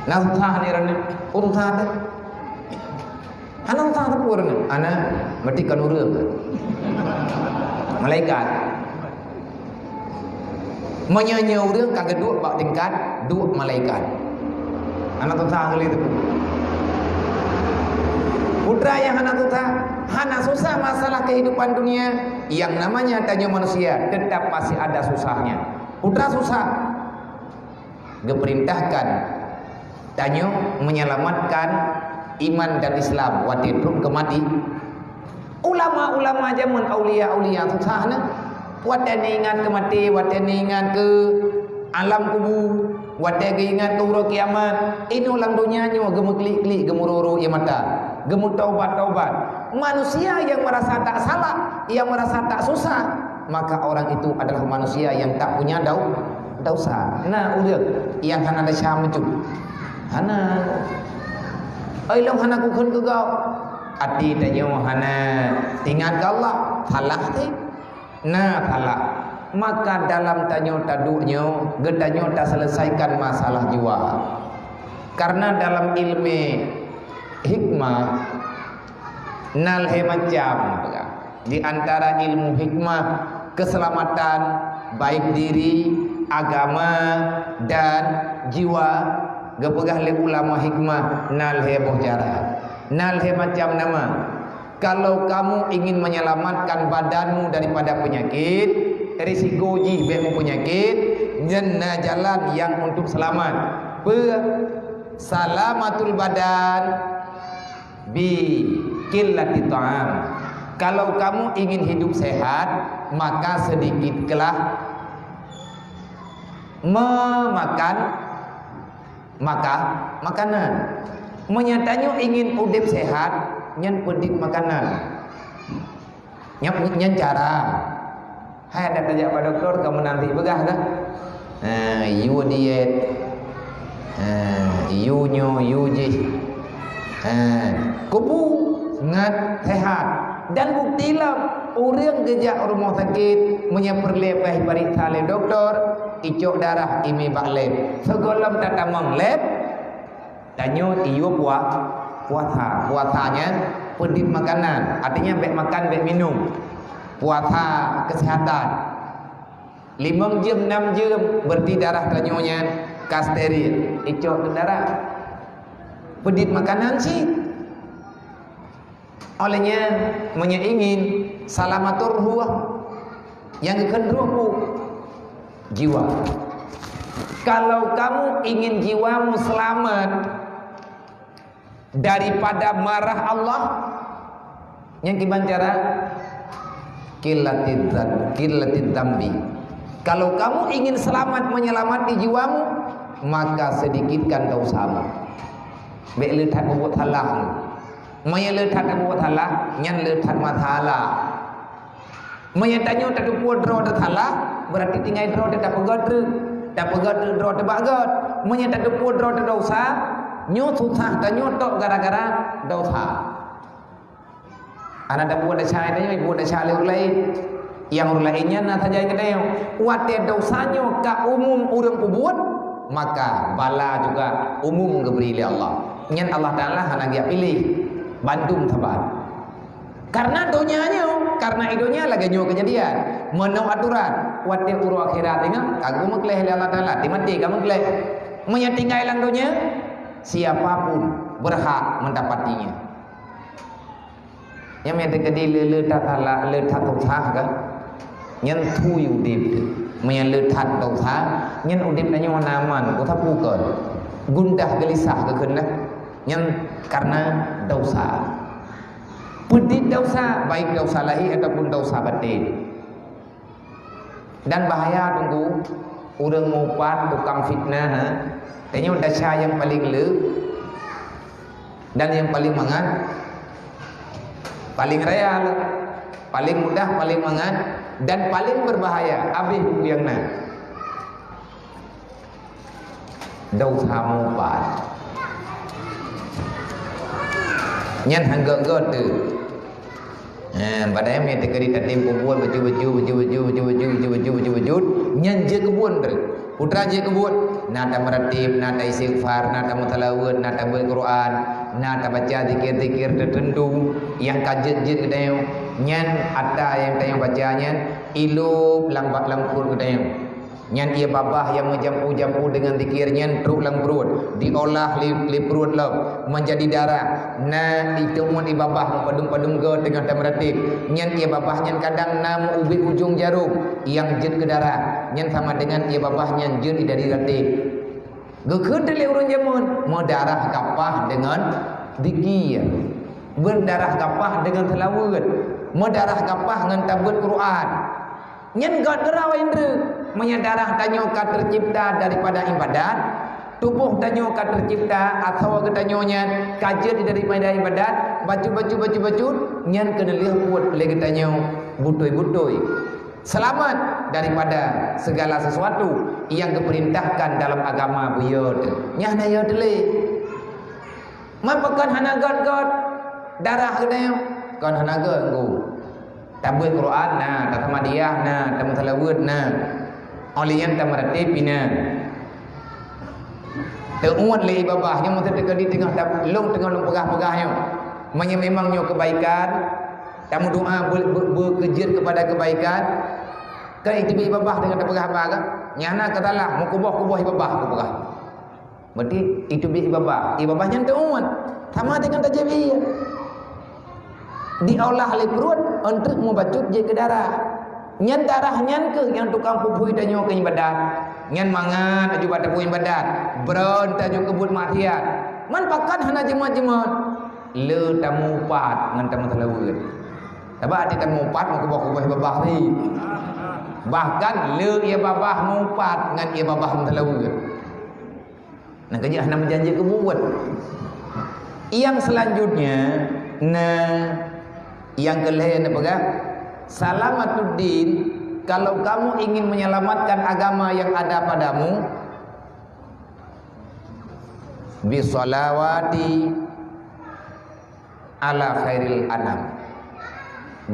Na susah ni rani. Oh, susah tu. Hana susah teupeu rani. Ana meuti kan ureuëng. Malaikat. Meunyoe ureuëng ka geuduek bak tingkat duek malaikat. Hana susah kali tu. Putra nyang hana susah, hana susah masalah kehidupan dunia, yang namanya tanyoe manusia tetap masih ada susahnya. Putra susah. Geuperintahkan tanyoe menyelamatkan iman dan Islam watée trok keu mati. Ulama-ulama jameun, aulia-aulia susah na. Watée neuingat keu maté, watée neuingat keu alam kubu, watée geuingat keu uroe kiamat, inoe lam donya nyoe geumeuklik-klik, geumururu ie mata, geumeutobat-tobat. Manusia yang merasa tak salah, yang merasa tak susah, maka orang itu adalah manusia yang tak punya dau-, dosa. Na ureuëng nyang hana desya meucut. Hana. Oi lôn hana kukheun keu gob. Até tanyoe hana teuingat keu Allah, salah teuh. Na salah. Maka dalam tanyoe taduek nyoe, geutanyoe taselesaikan masalah jiwa. Karena dalam ilmu hikmah na lhée macam. Di antara ilmu hikmah keselamatan baik diri, agama, dan jiwa, geupeugah lé ulama hikmah na lhée boh cara, na lhée macam nama. Kalau kamu ingin menyelamatkan badanmu daripada penyakit, risiko jih bék meupenyakit, nyan na jalan nyang untuk selamat. Peue? Salamatul badan bi qillati ta'am. Kalau kamu ingin hidup sehat, maka sedikitlah memakan maka makanan. Meunyoe tanyoe ingin udeb sehat, nyan peudit makanan. Nyan, nyan cara. Hai adak tajak bak dokto ka meunan tieb peugah dah. Ha, yue diet. Ha, yue nyoe, yue jih. Ha, kubu ngat sehat. Dan bukti lom, ureuëng geujak rumoh sakét, meunyoe peureulée paih pariksa lé dokto, icok darah, imi bak lab. Sigohlom tatamong lab, tanyoe iyue pua-, puasa. Puasa nyan peudit makanan, artinya bék makan, bék minum. Puasa kesehatan. Limong jeuem, nam jeuem, berarti darah tanyoe nyan ka steril. Icok keu darah. Peudit makanan cit. Oleh nyan, meunyoe ingin salamatur ruh, nyang geukheun ruh bu, jiwa. Kalau kamu ingin jiwamu selamat daripada marah Allah, nyang kiban cara? Qillatid dzan-, qillatid dzambi. Kalau kamu ingin selamat menyelamati jiwamu, maka sedikitkan dosamu. Bék le that peubuet salah. Meunyoe le that peubuet salah, nyan le that masalah. Meunyoe tanyoe tateupeue droe teusalah, berarti tinggai droe teuh tapeugét treuk. Tapeugét treuk droe teuh bak gét. Meunyoe tateupeue droe teuh dosa, nyoe susah tanyoe tok gara-gara dosa. Hana tabuet desya tanyoe, buet desya lé ureueng laén. Nyang ureueng laén nyan na saja geutanyoe. Watée dosa nyoe ka umum ureueng peubuet, maka bala juga umum geubri lé Allah. Nyan Allah Taala hana geujak piléh, bandum saban. Karena donya nyoe, karena i donya lagée nyoe keujadian. Meunoe atoran, watée uroe akhirat ingat, ka geumeukleh lé Allah Taala, di maté ka meukleh. Meunyoe tinggai lam donya, siapa pun berhak mendapatinya. Nyang meuteukadi le-le that salah, le that susah kan? Nyan thui udeb teuh. Meunyoe le that dosa, nyan udeb tanyoe hana aman, geusapeue kon. Gundah geulisah geukheun lah. Nyan karena dosa. Peudit dosa, baik dosa lahé ataupun dosa batin. Dan bahaya teungku, ureueng mupat tukang fitnah, ha? Tanyoe desya nyang paleng le dan nyang paleng mangat, paleng raya le, paleng mudah, paleng mangat, dan paleng berbahaya, abéh buku nyang na. Dosa mupat. Nyan han gét-gét teuh. Ha, padahai meunyoe teukeuri tatem peubuet bacut-bacut, bacut-bacut, nyan jeuet keubuet treuk. Peue treuk jeuet keubuet, na tameuratéb, na taistighfar, na tameuseulaweuet, na tabeuet Quran, na tabaca zikir-zikir teuteuntu nyang ka jeuet-jeuet geutanyoe. Nyan atra nyang tanyoe baca nyan ilop lam, lam pruet geutanyoe. Nyan ié babah nyang meujampu-jampu deungon zikir nyan trok lam pruet, diolah lé, lé pruet lom, meunjadi darah. Na iteumeung ié babah meupadum-padum göt teungoh tameuratéb. Nyan ié babah nyan kadang na meu-ubit ujong jarôm nyang jeuet keu darah. Nyan sama deungon ié babah nyan jeuet dari ratéb. Geukheun lé ureueng jameun, meudarah kapah deungon zikir. Meudarah kapah deungon seulaweuet. Meudarah kapah ngon tabeuet Quran. Nyan göt droe indeuek. Meunyoe darah tanyoe ka teucipta daripada ibadat, tuboh tanyoe ka teucipta atawa geutanyoe nyan ka jeuet daripada ibadat, bacut-bacut, bacut-bacut, nyan keuneulheueh buet lé geutanyoe beutôi-beutôi seulamat daripada segala sesuatu nyang geupeurintahkan dalam agama beuyoe teuh. Nyan hana yoe teuh lé. Man pakon hana göt-göt darah geutanyoe? Kon hana göt, Teungku. Tabeuet Quran na, taseumadiah na, tameuseulaweuet na. Óh lheueh nyan tameuratéb pih na. Teuuet lé ié babah nyoe meuseuti ka di teungoh tab-, lôn teungoh lôn peugah-peugah nyoe. Meunyoe memang nyoe keubaikan, tameudoá beu-, beu-, beukeujeuet keupada keubaikan, kan iteubiet ié babah deungon tapeugah haba kan? Nyan na keusalah, meukuboh-kuboh ié babah kupeugah. Berarti iteubiet ié babah. Ié babah nyan teuuet. Sama deungon tajabiet. Diolah lé pruet untuk meubacut jeuet keu darah. Nyan darah nyan kheueh nyang tukang peuphôi tanyoe keu ibadat. Nyan mangat aju bak tapeuphôi ibadat. Bron tanyoe keu buet maksiat. Man pakon hana jeumat-jeumat. Le tamupat ngon tameuseulaweuet. Sabab até tamupat meukuboh-kuboh ié babah tadi. Bahkan le ié babah mupat ngon ié babah meuseulaweuet. Nah, keujeuet hana meujanji keu buet. Yang selanjutnya, nah, yang keulhèe neupeugah, "Salamatuddin, kalau kamu ingin menyelamatkan agama yang ada padamu, bisalawati ala khairil anam."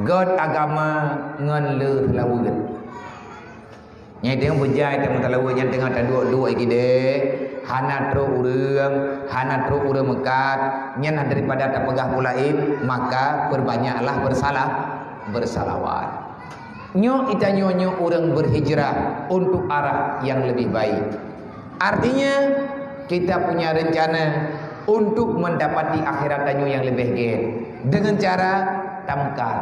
Göt agama ngon le seulaweuet. Nyang teungoh beujai tameuseulaweuet nyan teungoh taduek-duek i keudè, hana trok ureueng, hana trok ureueng meukat, nyan daripada tapeugah peue laén, maka peubanyaklah beusalah, beusalawat. Nyoe, geutanyoe nyoe ureuëng berhijrah untuk arah yang lebih baik. Artinya, kita punya rencana untuk mendapati akhirat tanyoe nyang leubeh gét. Dengan cara tameukat.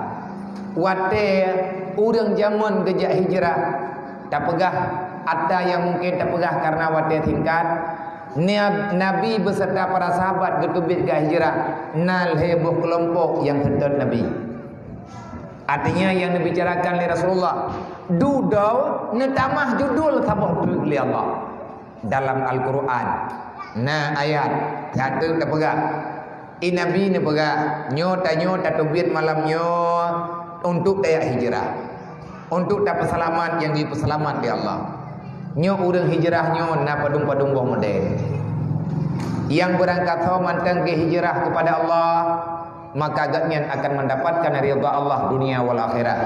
Watée ureuëng jameun geujak hijrah, tapeugah atra nyang mungken tapeugah karena watée singkat, Nabi beserta para sahabat geuteubiet ka hijrah, na lhée boh keulompok nyang seutôt Nabi. Artinya, nyang neubicarakan lé Rasulullah, dudoe neutamah judul saboh treuk lé Allah. Dalam Al-Quran na ayat, satu tapeugah, i Nabi neupeugah, nyoe tanyoe tateubiet malam nyoe untuk tajak hijrah, untuk tapeuseulamat nyang jipeuseulamat lé Allah. Nyoe ureuëng hijrah nyoe na padum-padum boh model. Nyang beurangkat ho mantong geuhijrah kepada Allah, maka gobnyan akan mendapatkan ridha Allah dunia wal akhirat.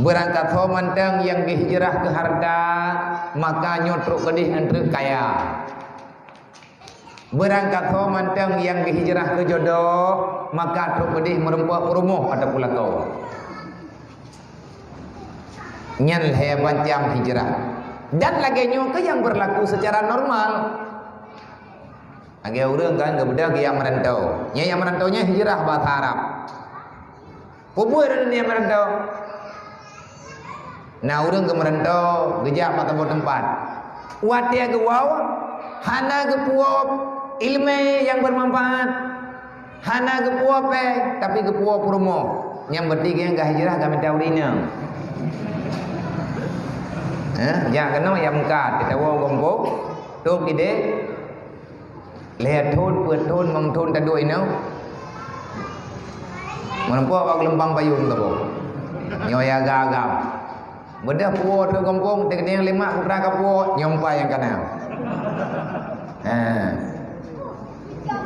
Beurangkat ho mantong nyang geuhijrah keu hareuta, maka nyoe trok keudeh ngon treuk kaya. Beurangkat ho mantong nyang geuhijrah keu jodoh, maka trok keudeh meurumpok peurumoh ataupun lakoe. Nyan lhée macam hijrah. Dan lagée nyoe keuh nyang beurlaku secara normal. Lagée ureuëng kan geubeudôh geujak meuranto. Nyan nyang meuranto nyan hijrah bahasa Arab. Peue buet ureuëng nyang meuranto? Na ureuëng geumeuranto geujak bak saboh teumpat. Watée geuwoe, hana geupuwoe iéleumé nyang bermanfaat, hana geupuwoe péng, tapi geupuwoe peurumoh. Nyang berarti geuh ka hijrah ka mita ureuëng inong. Eh, jak keunoe jak meukat, tawoe gompok, tôb idéh, lhée thon, peuet thon, limong thon taduek inoe. Meurumpok bak geulumpang payong saboh. Nyoe ya agam-agam. Beudôh puwoe trok gampông, teukeudéng lé mak putra ka puwoe, nyoe pai nyang kana. Ha.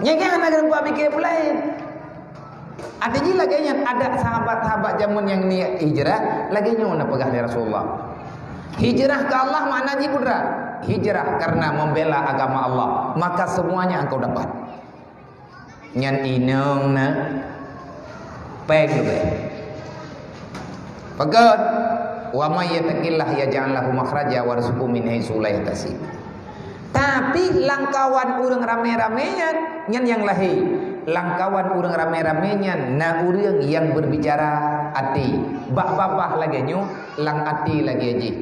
Nyan kan hana geureumpok pike peulaén. Adak jih lagée nyan, adak sahabat-sahabat jameun nyang niet hijrah, lagée nyoe na peugah lé Rasulullah. Hijrah keu Allah makna jih peue? Hijrah karena membela agama Allah, maka semuanya engkau dapat. Nyan inong na péng leubeh. Pakon, "Wa may yattaqillaha yaj'al lahu makhraja wa yarzuqhu min haitsu la yahtasib." Tapi lam kawan ureuëng ramé-ramé nyan, nyan nyang lahé. Lam kawan ureuëng ramé-ramé nyan na ureuëng nyang berbicara até. Bak babah lagée nyoe, lam até lagée jih.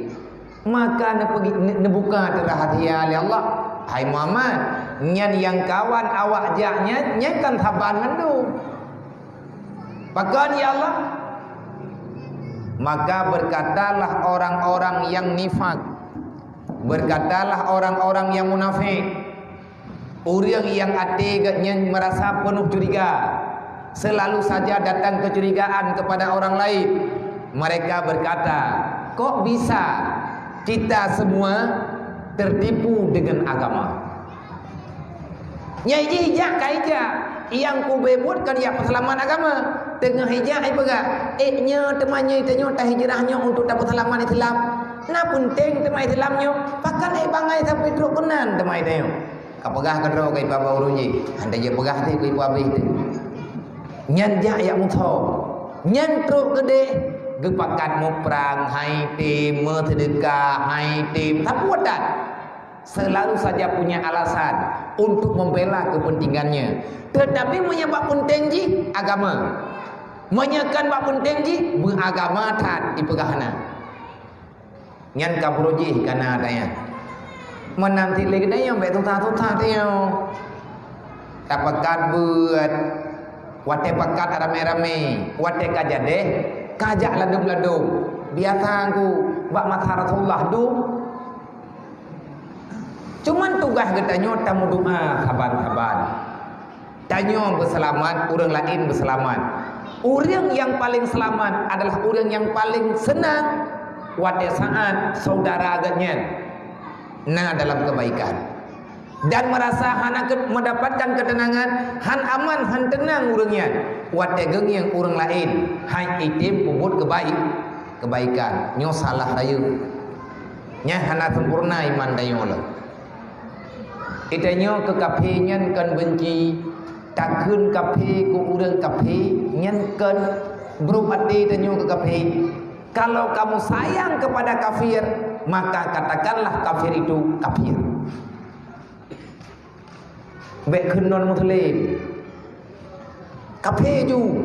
Maka neupeugi-, ne-, neubuka teurahsia lé Allah, "Hai Muhammad, nyan nyang kawan awak jak nyan, nyan kan saban mandum." Pakon, ya Allah? Maka berkatalah orang-orang yang nifak, berkatalah orang-orang yang munafik, ureuëng nyang até geuh nyan merasa penuh curiga, selalu saja datang kecurigaan kepada orang lain. Mereka berkata, "Kok bisa kita semua tertipu dengan agama?" Nyai jih jak ka ijak, nyang kubeuet buet kan jak peuseulamat agama. Teungoh ijak ipeugah, "Eh, nyoe teuma nyoe tanyoe tahijrah nyoe untuk tapeuseulamat Islam. Na peunteng teuma Islam nyoe, pakon eh bangai sampai trok keunan teuma tanyoe." Ka peugah keudroe keu ipa ureuëng jih, hana jipeugah teuh keu ipa abéh teuh. Nyan jak jak musoh. Nyan trok keudeh geupakat muprang, hai tem, meuseudeukah, hai tem, sapeue that. Selalu saja punya alasan untuk membela kepentingannya. Tetapi meunyoe bak peunteng jih agama, meunyoe kon bak peunteng jih beuagama that ipeugah na. Nyan ka brôk jih kana tanyoe. Meunan cit lé geutanyoe bék susah-susah tanyoe. Tapeugah buet, watée pakat ramé-ramé, watée ka jadeh, ka jak ladum-ladum. Biasa ku bak masa Rasulullah dum. Cuman tugaih geutanyoe tameudoá saban-saban. Tanyoe beuseulamat, ureuëng laén beuseulamat. Ureuëng nyang paleng seulamat adalah ureuëng nyang paleng seunang watée saát syedara geuh nyan na dalam keubaikan dan meurasa hana ke-, meudapatkan keuteunangan, hán aman, hán teunang ureuëng nyan watée geungieng ureuëng laén hai item peubuet keubai-, keubaikan. Nyoe salah rayeuk. Nyan hana sempurna iman tanyoe lom. Geutanyoe keu kafé nyan kon beunci, takheun kafé keu ureuëng kafé nyan kon brôk até tanyoe keu kafé. Kalau kamu sayang kepada kafir, maka katakanlah kafir itu kafir. Bék kheun non muslim. Kafé ju.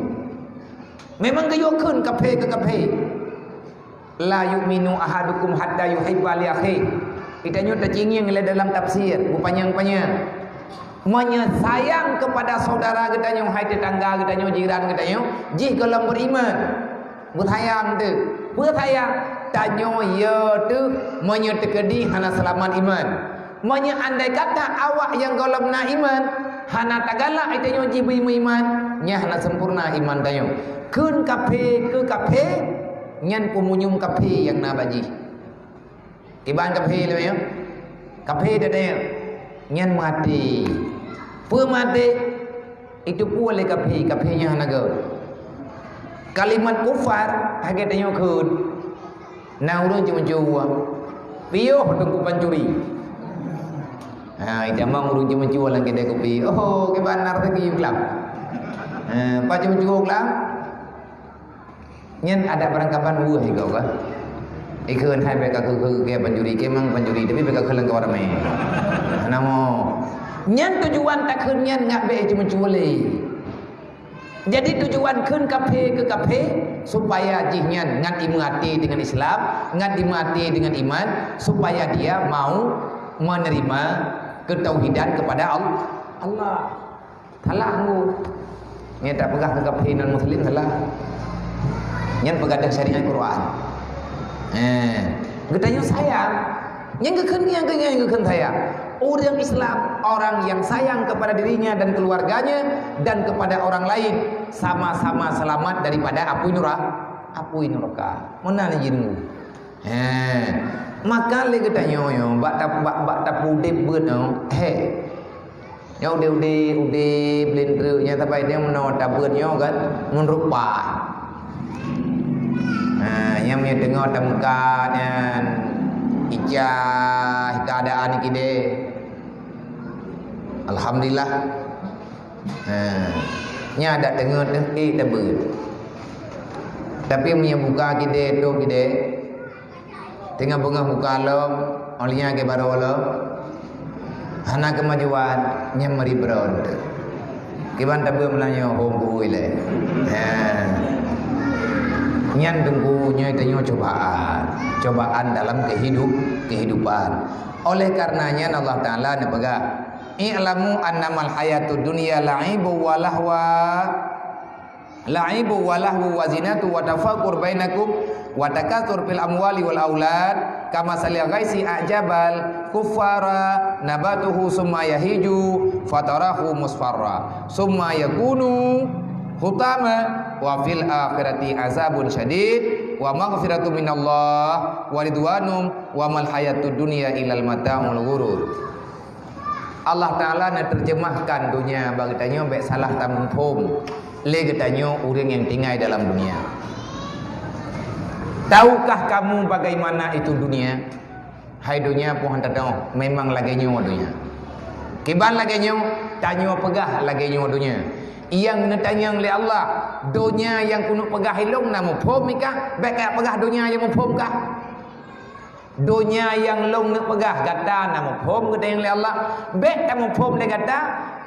Memang geuyue kheun kafé keu kafé. La yu'minu ahadukum hatta yuhibba li akhi. Geutanyoe tacingieng lé dalam tafsir, beupanyang-panyang. Meunyoe sayang kepada saudara geutanyoe, hai tetangga geutanyoe, jiran geutanyoe, jih gohlom beriman. Beusayang teuh. Beusayang. Tanyoe yo teuh meunyoe teukeudi hana seulamat iman. Meunyoe andai kata awak nyang gohlom na iman, hana tagalak geutanyoe jih beu-, beuiman, nyan hana sempurna iman tanyoe. Kheun kafé keu kafé, nyan peumunyum kafé nyang na bak jih. Kiban kafé lé nyoe? Kafé teuh nyan. Nyan maté. Peue maté? Itu pue lé kafé, kafé nyan hana gét. Kalimat kufar, hana gét tanyoe kheun. Na ureueng ceumeucue. Piôh Teungku Pancuri. Ha, itamong ureueng ceumeucue lam keudè kupi. Oh, kiban na rezeki glam. Ha, pat ceumeucue glam? Nyan adak barangkaban weueh igoe ka. Ikheun hai bék ka keu, keu, keu pancuri, keu mang pancuri, tapi bék ka keu lam kawan ramé. Namo. Nyan tujuan takheun nyan ngat bék cuma cuwole. Jadi tujuan kheun kafé keu kafé supaya jih nyan ngat imeuhati dengan Islam, ngat imeuhati dengan iman, supaya dia mau menerima ketauhidan kepada Al-, Allah. Salah ngu. Nyan tapeugah keu kafé non muslim salah. Nyan peugadang syariat Quran. Eh, geutanyoe sayang. Nyan geukheun, nyan geukheun, nyan geukheun sayang. Ureueng Islam, orang yang sayang kepada dirinya dan keluarganya dan kepada orang lain, sama-sama selamat daripada apui nura-, apui neraka. Meunan jih nunggu. He, maka lé geutanyoe nyoe, bak ta-, bak, bak tapeuudép beuet nyoe, he. Nyoe udép-udép, udép lé treuk nyan sabai nyoe meunoe tabeuet nyoe kan, meunurot pai. Ha, nyang meunyoe teungoh tameukat nyan, ijah keuadaan kidée. Alhamdulillah. Ha, nyan adak teungoh teuh ék tabeuet. Tapi meunyoe buka kidée, tôb kidée, teungoh beungoh buka lom, óh lheueh nyan geubarô lom, hana keumajuan, nyan meuri brôn teuh. Kiban tabeuet meulanyoe hom bui lé. Ha. Nyan teungku nyoe tanyoe cobaan. Cobaan dalam kehidup-, kehidupan. Oleh karena nyan Allah Taala neupeugah, "I'lamu annamal hayatud dunya la'ibu wa lahwa, la'ibu wa lahwu wa zinatu wa tafakur bainakum wa takatsur fil amwali wal aulad, kamasali ghaisi a'jabal kuffara nabatuhu summa yahiju fatarahu musfarra, summa yakunu hutama, wa fil akhirati azabun syadid, wa maghfiratu minallah, wa ridwanum, wa mal hayatud dunya illal mata'ul ghurur." Allah Taala neuteurjeumahkan donya bak geutanyoe bék salah tamuphom lé geutanyoe ureueng nyang tinggai dalam donya. Tahukah kamu bagaimana itu dunia? Hai donya, peue han tateu'oh, memang lagée nyoe donya. Kiban lagée nyoe, tanyoe peugah lagée nyoe donya. Nyang neutanyong lé Allah, donya nyang keuneuk peugah ilong na muphom kah? Bék kapeugah donya nyang muphom kah? Donya nyang lôn neuk peugah gata na muphom geutanyong lé Allah. Bék tamuphom lé gata,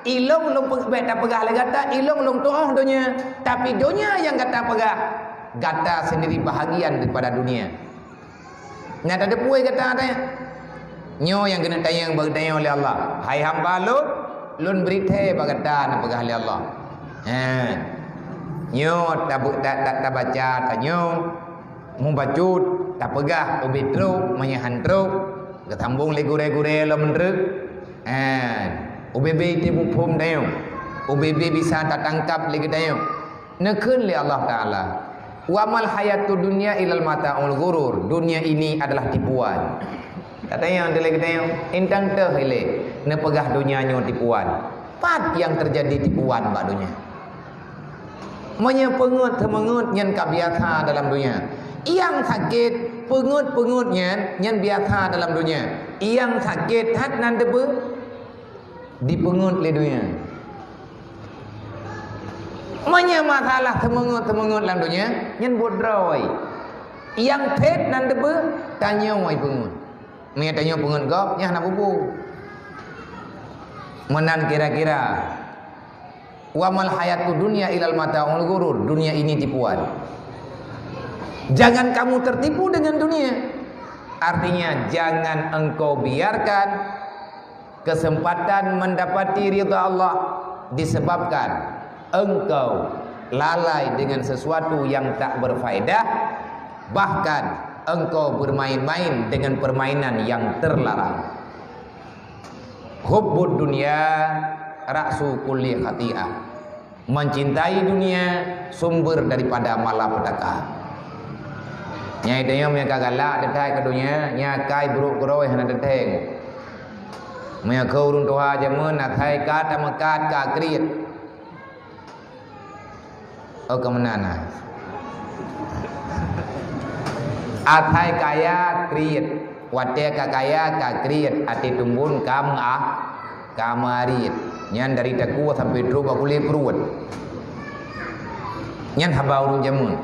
ilong lôn pe-, bék tapeugah lé gata, ilong lôn tu'oh donya. Tapi donya nyang gata peugah, gata sendiri bahagian daripada dunia. Nyan tateupeue gata tanya. Nyoe nyang keuneuk tanyong bak geutanyoe lé Allah. Hai hamba lôn, lôn bri thée bak gata neupeugah lé Allah. He. Nyoe tabe-, ta-, ta-, tabaca tanyoe. Mubacut, tapeugah ubé trok, meunyoe han trok, geusambong lé gurée-gurée lom treuk. Hen, ubé-bé teumuphom tanyoe, ubé-bé bisa tatangkab lé geutanyoe. Neukheun lé Allah Taala, "Wa mal hayatud dunya illal mata'ul ghurur." Dunia ini adalah tipuan. Tatanyong lé geutanyoe, intan teuh ilée neupeugah donya nyoe tipuan. Pat nyang teujadi tipuan bak donya? Meunyoe peungeuet-seumeungeuet nyan ka biasa dalam donya. Nyang sakét, peungeuet-peungeuet nyan, nyan biasa dalam donya. Nyang sakét that nan teupeue dipeungeuet lé donya. Meunyoe masalah seumeungeuet-seumeungeuet lam donya, nyan buet droe. Nyang phét nan teupeu tanyoe peungeut. Meunyoe tanyoe peungeut gob, nyan hana peue-peue. Meunan kira-kira. Wa mal hayatud dunya illal mata'ul ghurur. Dunia ini tipuan. Jangan kamu tertipu dengan dunia. Artinya, jangan engkau biarkan kesempatan mendapati ridha Allah disebabkan engkau lalai dengan sesuatu yang tak berfaedah, bahkan engkau bermain-main dengan permainan yang terlarang. Hubbud dunya ra'su kulli khati'ah. Mencintai dunia sumber daripada malapetaka. Nyai tanyoe meunyoe ka galak teuthai keu donya, nyan akai brok keudroe hana teutheng. Meunyoe keu ureuëng tuha jameun, asai ka tameukat ka kriet. Oh, keu meunan na. Asai kaya kriet. Watée ka kaya ka kriet, até tumbon ka meuah, ka meuariet. Nyan dari takue sampai trok bak kulét pruet. Nyan haba ureuëng jameun.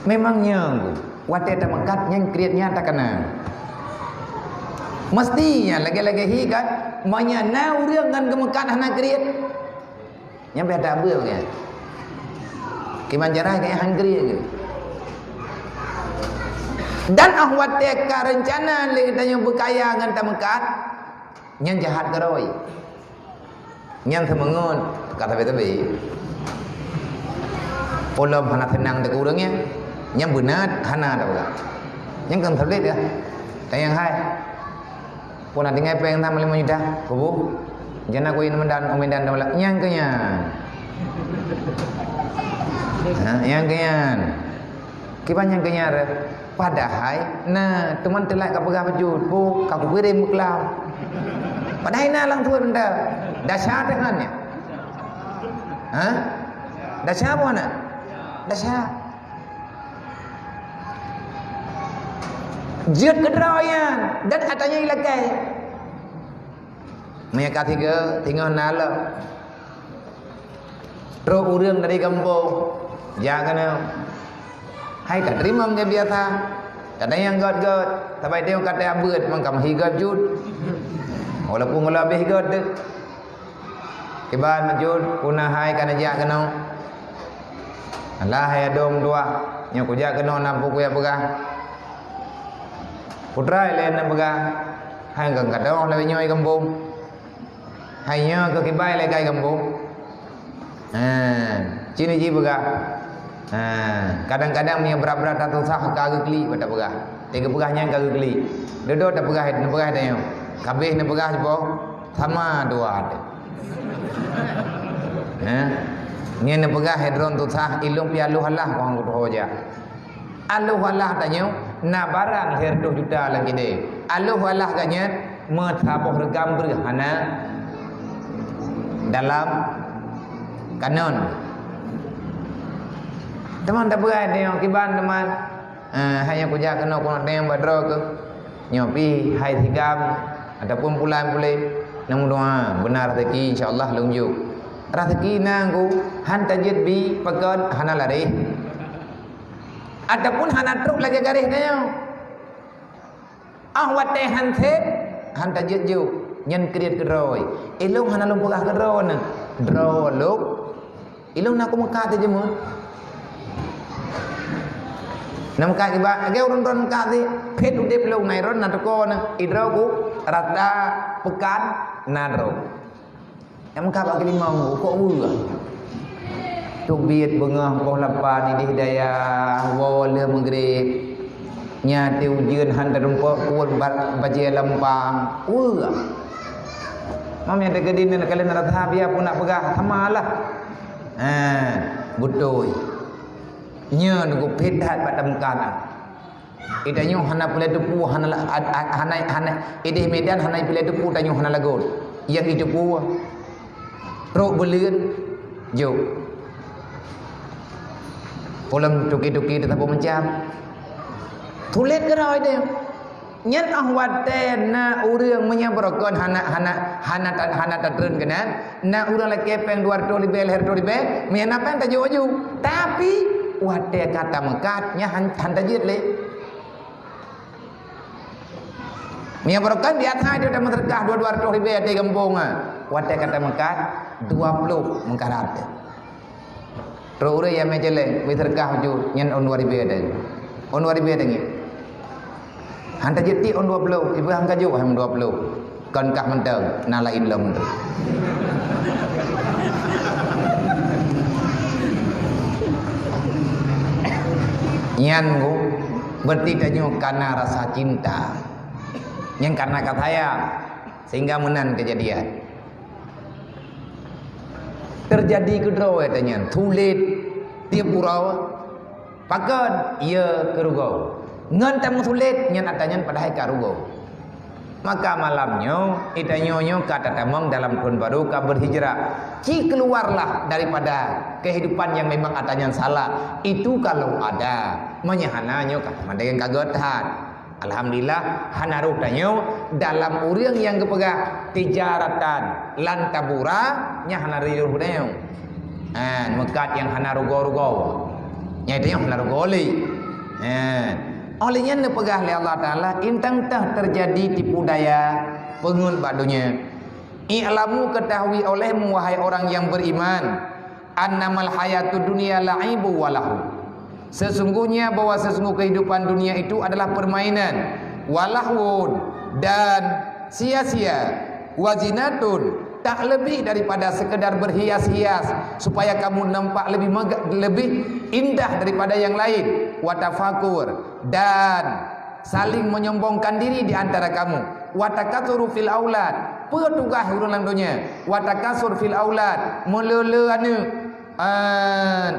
Memang nyang watée tameukat nyan kriet nyan takana. Mesti nyan lagée-lagée hi kan, meunyoe na ureuëng ngon geumeukat hana kriet. Nyan beh tak beue kan. Kiban jarai kan han kriet ke. Dan ah watée ka reuncana lé geutanyoe beukaya ngon tameukat, nyan jahat keudroe. Nyan seumeungon ka sabe-sabe. Ulôn hana seunang deungon ureuëng nyan. Nyan beuna hana tapeugah. Nyan kan sulet ya. Tanyong hai. Pun na tinggai péng tam lima juta, kubu. Jana ku ini mendan, umedan dan nyang keu nyan. Ha, nyang keu nyan. Kiban nyang keu nyan re? Padahai na teuma teulat ka peugah bacut, bu ka kubri meukelam. Padahai na langsung dah. Dasar dengan ya. Ha? Dasar apa na? Dasar. Jeuet keudroe nyan dan katanya ilakée. Meunyoe ka sigoe, singoh na lom. Trok ureuëng dari gampông, jak keunoe. Hai ka teurimong nyang biasa. Kadang nyang göt-göt, sabai teuh ka teuabeuet, mangka meuhi göt jeuet. Walaupun gohlom habéh göt teuh. Kiban meujeuet, puna hai ka neujak keunoe. Alah, hai adong dua, nyoe kujak keunoe na peue kuya peugah. Putra ilée na peugah, hai ka gadôh lagée nyoe i gampông. Hai nyoe keu kiban ilée ka i gampông. Ha, cini ji peugah. Ha, kadang-kadang meunyoe brat-brat tasusah ka geuklik bak tapeugah. Teuka peugah nyan ka geuklik. Dudoe tapeugah, neupeugah tanyoe. Kabeh neupeugah sipoh sama dua teuh. Ha? Nyan neupeugah hai droe tusah, ilôn pih aloh alah kong kutoho jak. Aloh alah tanyoe na barang lhèe reutôh juta lam kidée. Aloh alah geuh nyan meusaboh reugam breueh hana dalam kanon. Teuma tapeugah tanyoe kiban teuma. Eh, hai nyang kujak keunoe keunoe teueng bak droe keuh. Nyoe pih hai sigam ataupun pulan puléh. Neumeudoa beuna raseuki insya Allah lôn jok. Raseuki na ku han tajeuet bi pakon hana laréh. Ataupun hana trok lagée garéh tanyoe. Ah watée han sép han tajeuet jok nyan kriet keudroe. Ilôn hana lôn peugah keudroe na. Droe lôn Ilôn na ku meukat teuh jeuet. Na meukat kiban, lagée ureuëng droe meukat teuh, phét udeb lôn na droe na teuko na, idroe ku rata peukan na droe. Nyang meukat bak keulimong ku, kok weueh. Teubiet beungoh poh lapan idéh dayah, woe lheueh meugreb. Nyan teuh ujeuen han teurumpok kuweuet ba-, bajée lampang. Weueh. Mam nyang teukeudi nyan kalian rasa biar pun nak peugah sama lah. Ha, beutôi. Nyoe geuphét that bak tameukat. Ita nyoe hana peureulée teupeu, hana la-, a-, a-, hana, hana, idéh Medan hana peureulée teupeu, tanyoe hana lagot. Nyang jiteupeu, trok beuleuen, jok. Polom tuki-tuki teutabong macam. Tulet keudroe idéh. Nyan óh watée na ureuëng meunyoe beurokon hana, hana, hana ta-, hana tatreun keunan, na ureuëng lakée péng dua reutôh ribée, lhée reutôh ribée, meunyoe na péng tajok aju. Tapi, Watèe ka tameukat, nyan han, han tajeuet lé. Meunyoe barokon biasa itu tameuseudeukah dua, dua ratus ribèe ateueh gampông, ha. Watèe ka tameukat, dua ploh meukarat. Trok ureueng nyang mé céléng, bri seudeukah ju, nyan ôn dua ribèe teuh. Ôn dua ribèe teungieng. Han tajeuet tiek ôn dua ploh, ibu han ka jok han dua ploh. Kon kah mantong, na laén lom tu. Nyan, Bu, berarti tanyoe kana rasa cinta. Nyan karena ka sayang, sehingga meunan kejadian. Terjadi keudroe ata nyan, sulet tiep uroe. Pakon? Iya keu rugoe. Ngon tameusulet nyan ata nyan padahai ka rugoe. Maka malam nyoe, ita nyoe nyoe ka tatamong dalam thon baru ka berhijrah. Ci keluarlah daripada kehidupan yang memang ata nyan salah. Itu kalau ada. Meunyoe hana nyoe ka mantong ka göt that. Alhamdulillah, hana rôh tanyoe dalam ureueng nyang geupeugah tijaratan lan tabura, nyan hana rôh tanyoe. Ha, meukat nyang hana rugoe-rugoe. Nyan tanyoe hana rugoe lé. Ha. Óh lheueh nyan neupeugah lé Allah Taala, "Intang teuh teujadi tipu daya peungeuet bak donya. I'lamu, ketahui olehmu, wahai orang yang beriman, annamal hayatud dunya la'ibu wa lahu." Sesungguhnya bahwa sesungguh kehidupan dunia itu adalah permainan, walahwun, dan sia-sia, wazinatun, tak lebih daripada sekedar berhias-hias supaya kamu nampak lebih mega-, lebih indah daripada yang lain, watafakur, dan saling menyombongkan diri di antara kamu. Wa takasuru fil aulad. Peue tugaih ureueng lam donya? Wa takasur fil aulad, meuleu-leu aneuk. Ah,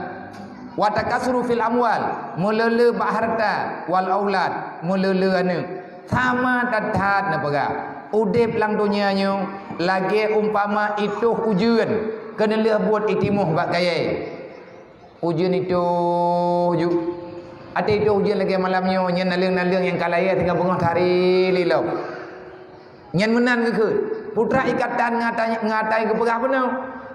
wa takasuru fil amwal, meuleu-leu bak hareuta, wal aulad, meuleu-leu aneuk. Sama that-that neupeugah, udeb lam donya nyoe lagèe umpama itoh ujeuen keuneulheueh buet itimoh bak kayèe. Ujeuen itoh ju. Até itoh ujeuen lagèe malam nyoe, nyan naleueng-naleueng nyang ka layèe teungoh beungoh tari lilom. Nyan meunan geukheun. Putra ikatan ngatai, ngatai geupeugah bunoe.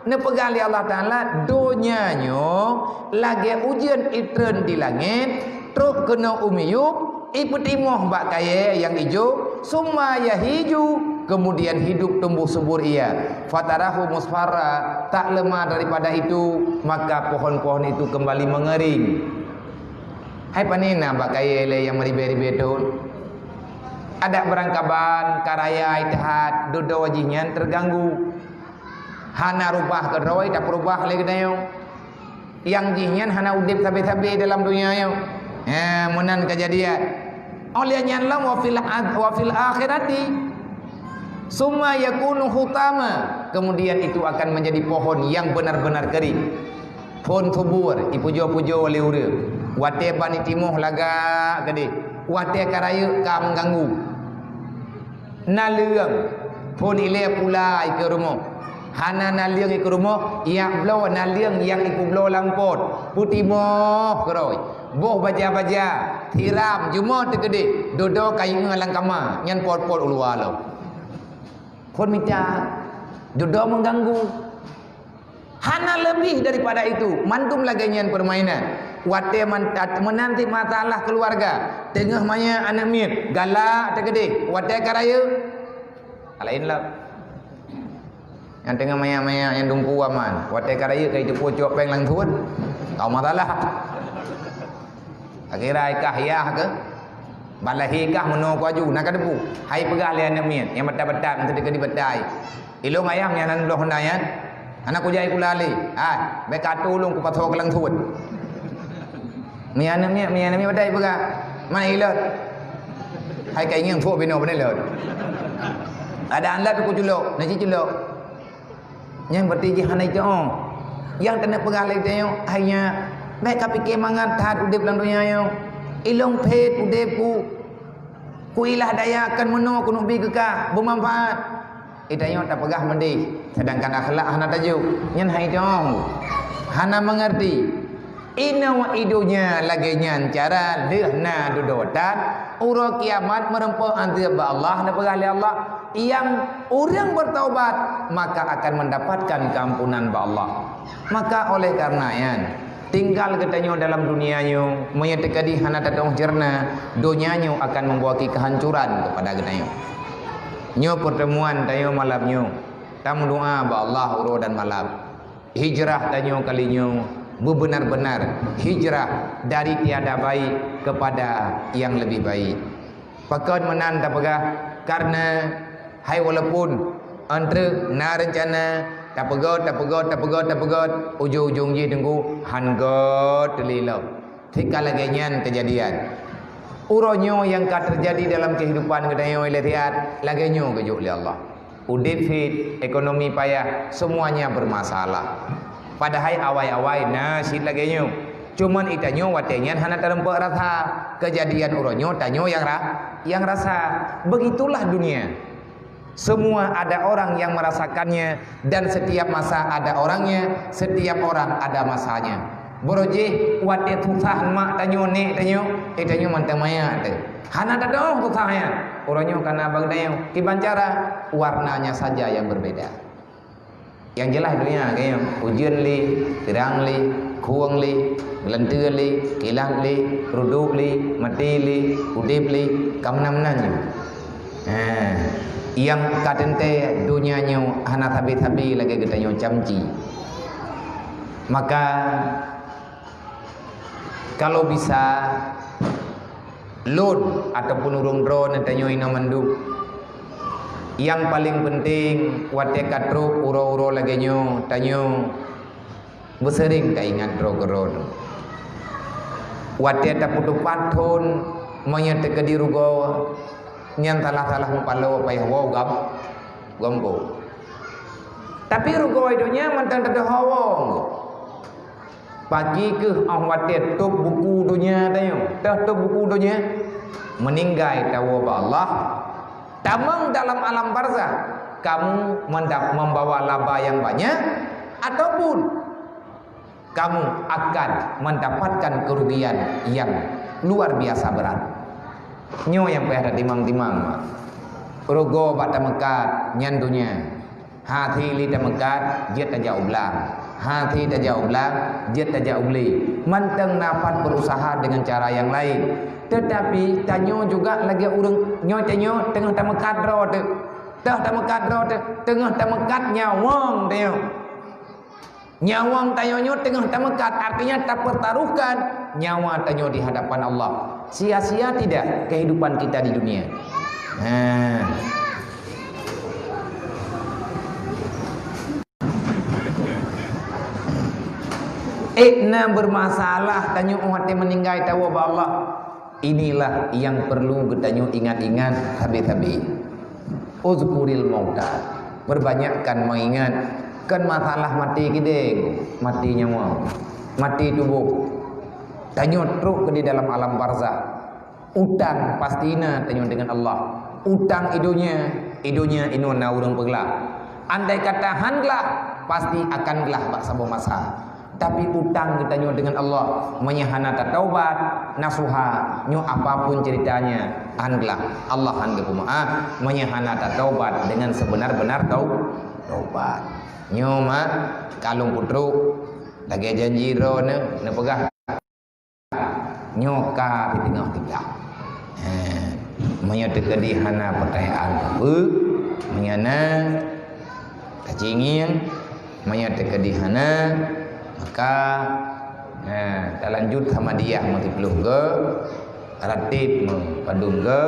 Neupeugah lé Allah Taala, donya nyoe lagèe ujeuen itreun di langèt, trok keunoe u miyueb, ipeutimoh bak kayèe nyang ijo, summa yahiju, kemudian hidup tumbuh subur ia. Fatarahu musfarra, tak lama daripada itu, maka pohon-pohon itu kembali mengering. Hai pane na bak kayèe lé nyang meuribèe-ribèe thon. Adak beurangkaban, ka raya that, dudoe jih nyan teuganggu. Hana rubah keudroe, tapeureubah lé geutanyoe. Nyang jih nyan hana udeb sabe-sabe dalam donya nyoe. Ha, meunan keujadian. Óh lheueh nyan lom, wa fil ad-, wa fil akhirati summa yakunu hutama, kemudian itu akan menjadi pohon yang benar-benar kering. Phon subur, ipujoe-pujoe lé ureueng. Watèe ban itimoh lagak keudeh. Watèe ka rayeuk ka meuganggu. Naleueng, phon ilèe pula ikeue rumoh. Hana naleueng ikeue rumoh, jak bloe naleueng nyang ipeubloe lam pot. Peutimoh keudroe. Boh baja-baja, siram, jeumoe teukeudeh, dudoe kayèe lam kama, nyan pot-pot u luwa lom. Phon mita, dudoe meuganggu. Hana leubeh daripada itu, mandum lagèe nyan peurmainan. Watèe man-, meunan cit masalah keuluwarga, teungoh manyang aneuk miet, galak teukeudeh, watèe ka rayeuk, laén lom. Nyang teungoh manyang-manyang nyang dungku aman, watèe ka rayeuk ka jiteupeue cok péng langsung, ka masalah. Akhira ai kah yah keuh, ban lahé kah meunoe kuaju, na ka debu. Hai peugah lé aneuk miet, nyang batai-batai, meuteudeuka di batai. Ilôn ayah nyan hana bloh hana nyan, hana kujak kula lé. Hai, bèk ka tulông kupasoe keu langsôt. Meunan miet, meunan miet batai peugah. Man ilot. Hai ka ingieng fok binoe beunelot. Ada alat kuculok, na cit culok. Nyang berarti jih hana itoe. Nyang keuneuk peugah lé tanyoe, hai nyak, bèk kapike mangat that udeb lam donya nyoe. Ilôn phét udeb ku, kuilah daya kon meunoe keuneuk bi keu kah, beumanfaat. Itanyoe tapeugah meudeh, sedangkan akhlak hana tajok. Nyan hai itoe. Hana mengerti. Inoe i donya lagèe nyan cara lheueh na dudoe that, uroe kiamat meureumpok azeub bak Allah, neupeugah lé Allah, nyang ureueng bertaubat maka akan mendapatkan keampunan bak Allah. Maka oleh karena nyan, Tinggal geutanyoe dalam dunia nyoe, meunyoe teukeudi hana tatu'oh ceureuta, donya nyoe akan membawa keuhancuran keupada geutanyoe. Nyoe peurteumuan tanyoe malam nyoe, tameudoa bak Allah uroe dan malam. Hijrah tanyoe kali nyoe beubeunar-beunar hijrah dari tiada baik kepada yang lebih baik. Pakon meunan tapeugah? Kareuna hai walaupun antreuk na reuncana tapeugöt, tapeugöt, tapeugöt, tapeugöt, ujong-ujong jih teungku han göt lé lom. Tika lagée nyan keujadian. Uroe nyoe nyang ka teujadi dalam keuhidupan geutanyoe lé siat, lagée nyoe geujok lé Allah. Udeb fit, ekonomi payah, semuanya bermasalah. Padahai awai-awai na cit lagée nyoe. Cuman itanyoe watée nyan hana tareumpok rasa. Keujadian uroe nyoe tanyoe nyang ra-, nyang rasa. Begitulah dunia. Semua ada orang yang merasakannya dan setiap masa ada orangnya, setiap orang ada masanya. Beurojih watée susah mak tanyoe, nek tanyoe, eh tanyoe mantong maya teuh. Hana tatu'oh susah nyan. Uroe nyoe kana bak tanyoe. Kiban cara? Warnanya saja yang berbeda. Yang jelas dunia kayong, ujeuen lé, teurang lé, khueng lé, geulanteue lé, kilat lé, rudok lé, maté lé, udeb lé, ka meunan-meunan jih. Ha, nyang ka teuntée dunia nyoe hana sabe-sabe lagée geutanyoe camci. Maka kalau bisa, lôn ataupun ureuëng droeneuh tanyoe inoe mandum, nyang paleng peunteng watée ka trok uroe-uroe lagée nyoe, tanyoe beuseuring taingat droe keudroe. Watée tapeutupat thon, meunyoe teukeudi rugoe, nyan salah-salah meupaloe payah woe gam-, gampông. Tapi rugoe donya mantong teuh woe. Pagi keuh óh watée tôb buku donya tanyoe, teuh tôb buku donya, meuninggai tawoe bak Allah, tamong dalam alam barzakh, kamu menda-, membawa laba yang banyak ataupun kamu akan mendapatkan kerugian yang luar biasa berat. Nyoe nyang payah tatimang-timang. Rugoe bak tameukat nyan donya. Hase lé tameukat, jeuet tajak u blang. Hase tajak u blang, jeuet tajak u glé. Mantong na pat berusaha dengan cara yang lain. Tetapi tanyoe juga lagée ureuëng nyoe, tanyoe teungoh tameukat droe teuh. Teuh tameukat droe teuh, teungoh tameukat nyawöng tanyoe. Nyawöng tanyoe nyoe teungoh tameukat, artinya tapertaruhkan nyawa tanyoe di hadapan Allah. Sia-sia tidak kehidupan kita di dunia? Ha. Eh, na bermasalah tanyoe watée meuninggai tawoe bak Allah. Inilah yang perlu geutanyoe ingat-ingat sabe-sabe. Uzkuril mauta. Perbanyakkan mengingat. Kan masalah maté kideng, maté nyawa, maté tuboh. Tanyoe trok keu di dalam alam barzakh. Utang pasti na tanyoe dengan Allah. Utang i donya, i donya inoe na ureuëng peuglah. Andai kata han glah, pasti akan glah bak saboh masa. Tapi utang geutanyoe dengan Allah, meunyoe hana tataubat, nasuha, nyoe apapun ceritanya, han glah. Allah han geupeumaáh, meunyoe hana tataubat dengan sebenar-benar tau-, taubat. Nyoe mak, kalon putroe, lagée janji droeneuh, neupeugah. Nyoe ka di teungoh tinggai. Ha, meunyoe teukeudi hana peutayaan peue, meunyoe na tacinggieng, meunyoe teukeudi hana, maka, ha, talanjut sama dia meusiplôh go, ratib meupadum go,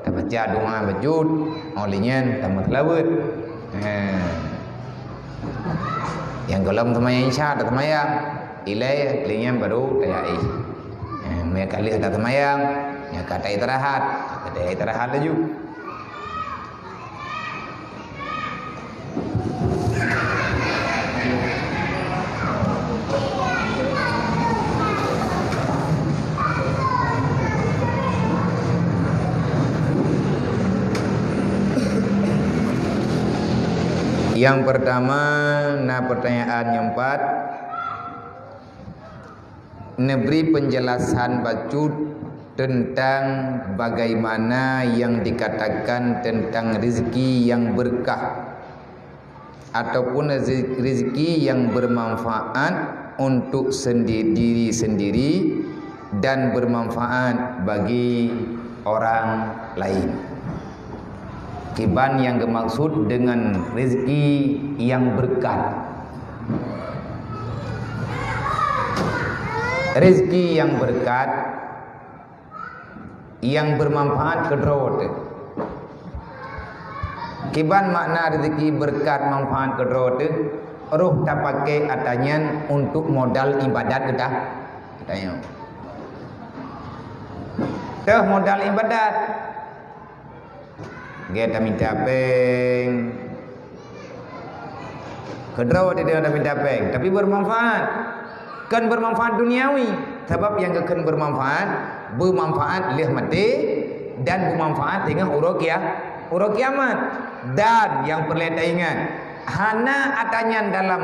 tabaca doa bacut, óh lheueh nyan tameuseulaweuet. Ha. Nyang gohlom seumayang Isya, taseumayang. Ilée, lheueh nyan baru tayaéh. Eh, meunyo ka lheueh taseumayang, nyo ka taistirahat, ka taistirahat laju. Yang pertama, na pertanyaan nyang pat, neubri penjelasan bacut tentang bagaimana yang dikatakan tentang rezeki yang berkah ataupun reze-, rezeki yang bermanfaat untuk sendi-, diri sendiri dan bermanfaat bagi orang lain. Kiban nyang geumaksud dengan rezeki nyang beureukat. Rezeki nyang beureukat, nyang bermanfaat keudroe teuh. Kiban makna rezeki beureukat manfaat keudroe teuh, roh tapaké atra nyan untuk modal ibadat geuta-, geutanyoe. Teuh modal ibadat. Gét tamita péng. Keudroe teuh tamita péng, tapi bermanfaat. Kon bermanfaat duniawi, sabab nyang geukheun bermanfaat, bermanfaat lheueh maté dan bermanfaat teungoh uroe kia-, uroe kiamat. Dan nyang peureulée taingat, hana atra nyan dalam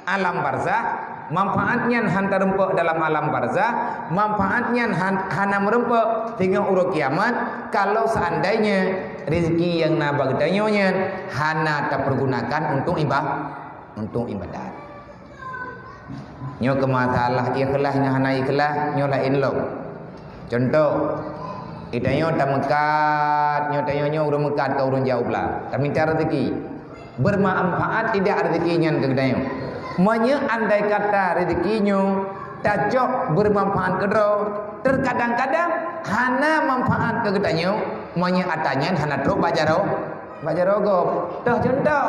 alam barzakh, manfaat nyan han tarumpok dalam alam barzakh, manfaat nyan han-, hana meurumpok teungoh uroe kiamat, kalau seandainya rezeki nyang na bak geutanyoe nyan hana tapeurgunakan untuk iba-, untuk ibadat. Nyoe keu masalah ikhlas ngon hana ikhlas, nyoe laén lom. Cuntoh, geutanyoe tameukat, nyoe tanyoe nyoe ureuëng meukat keu ureuëng jauh blah, tamita rezeki. Bermanfaat tidak rezeki nyan keu geutanyoe? Meunyoe andai kata rezeki nyoe tacok bermanfaat keudroe, terkadang-kadang hana manfaat keu geutanyoe, meunyoe atra nyan hana trok bak jaroe, bak jaroe gob. Toh cuntoh,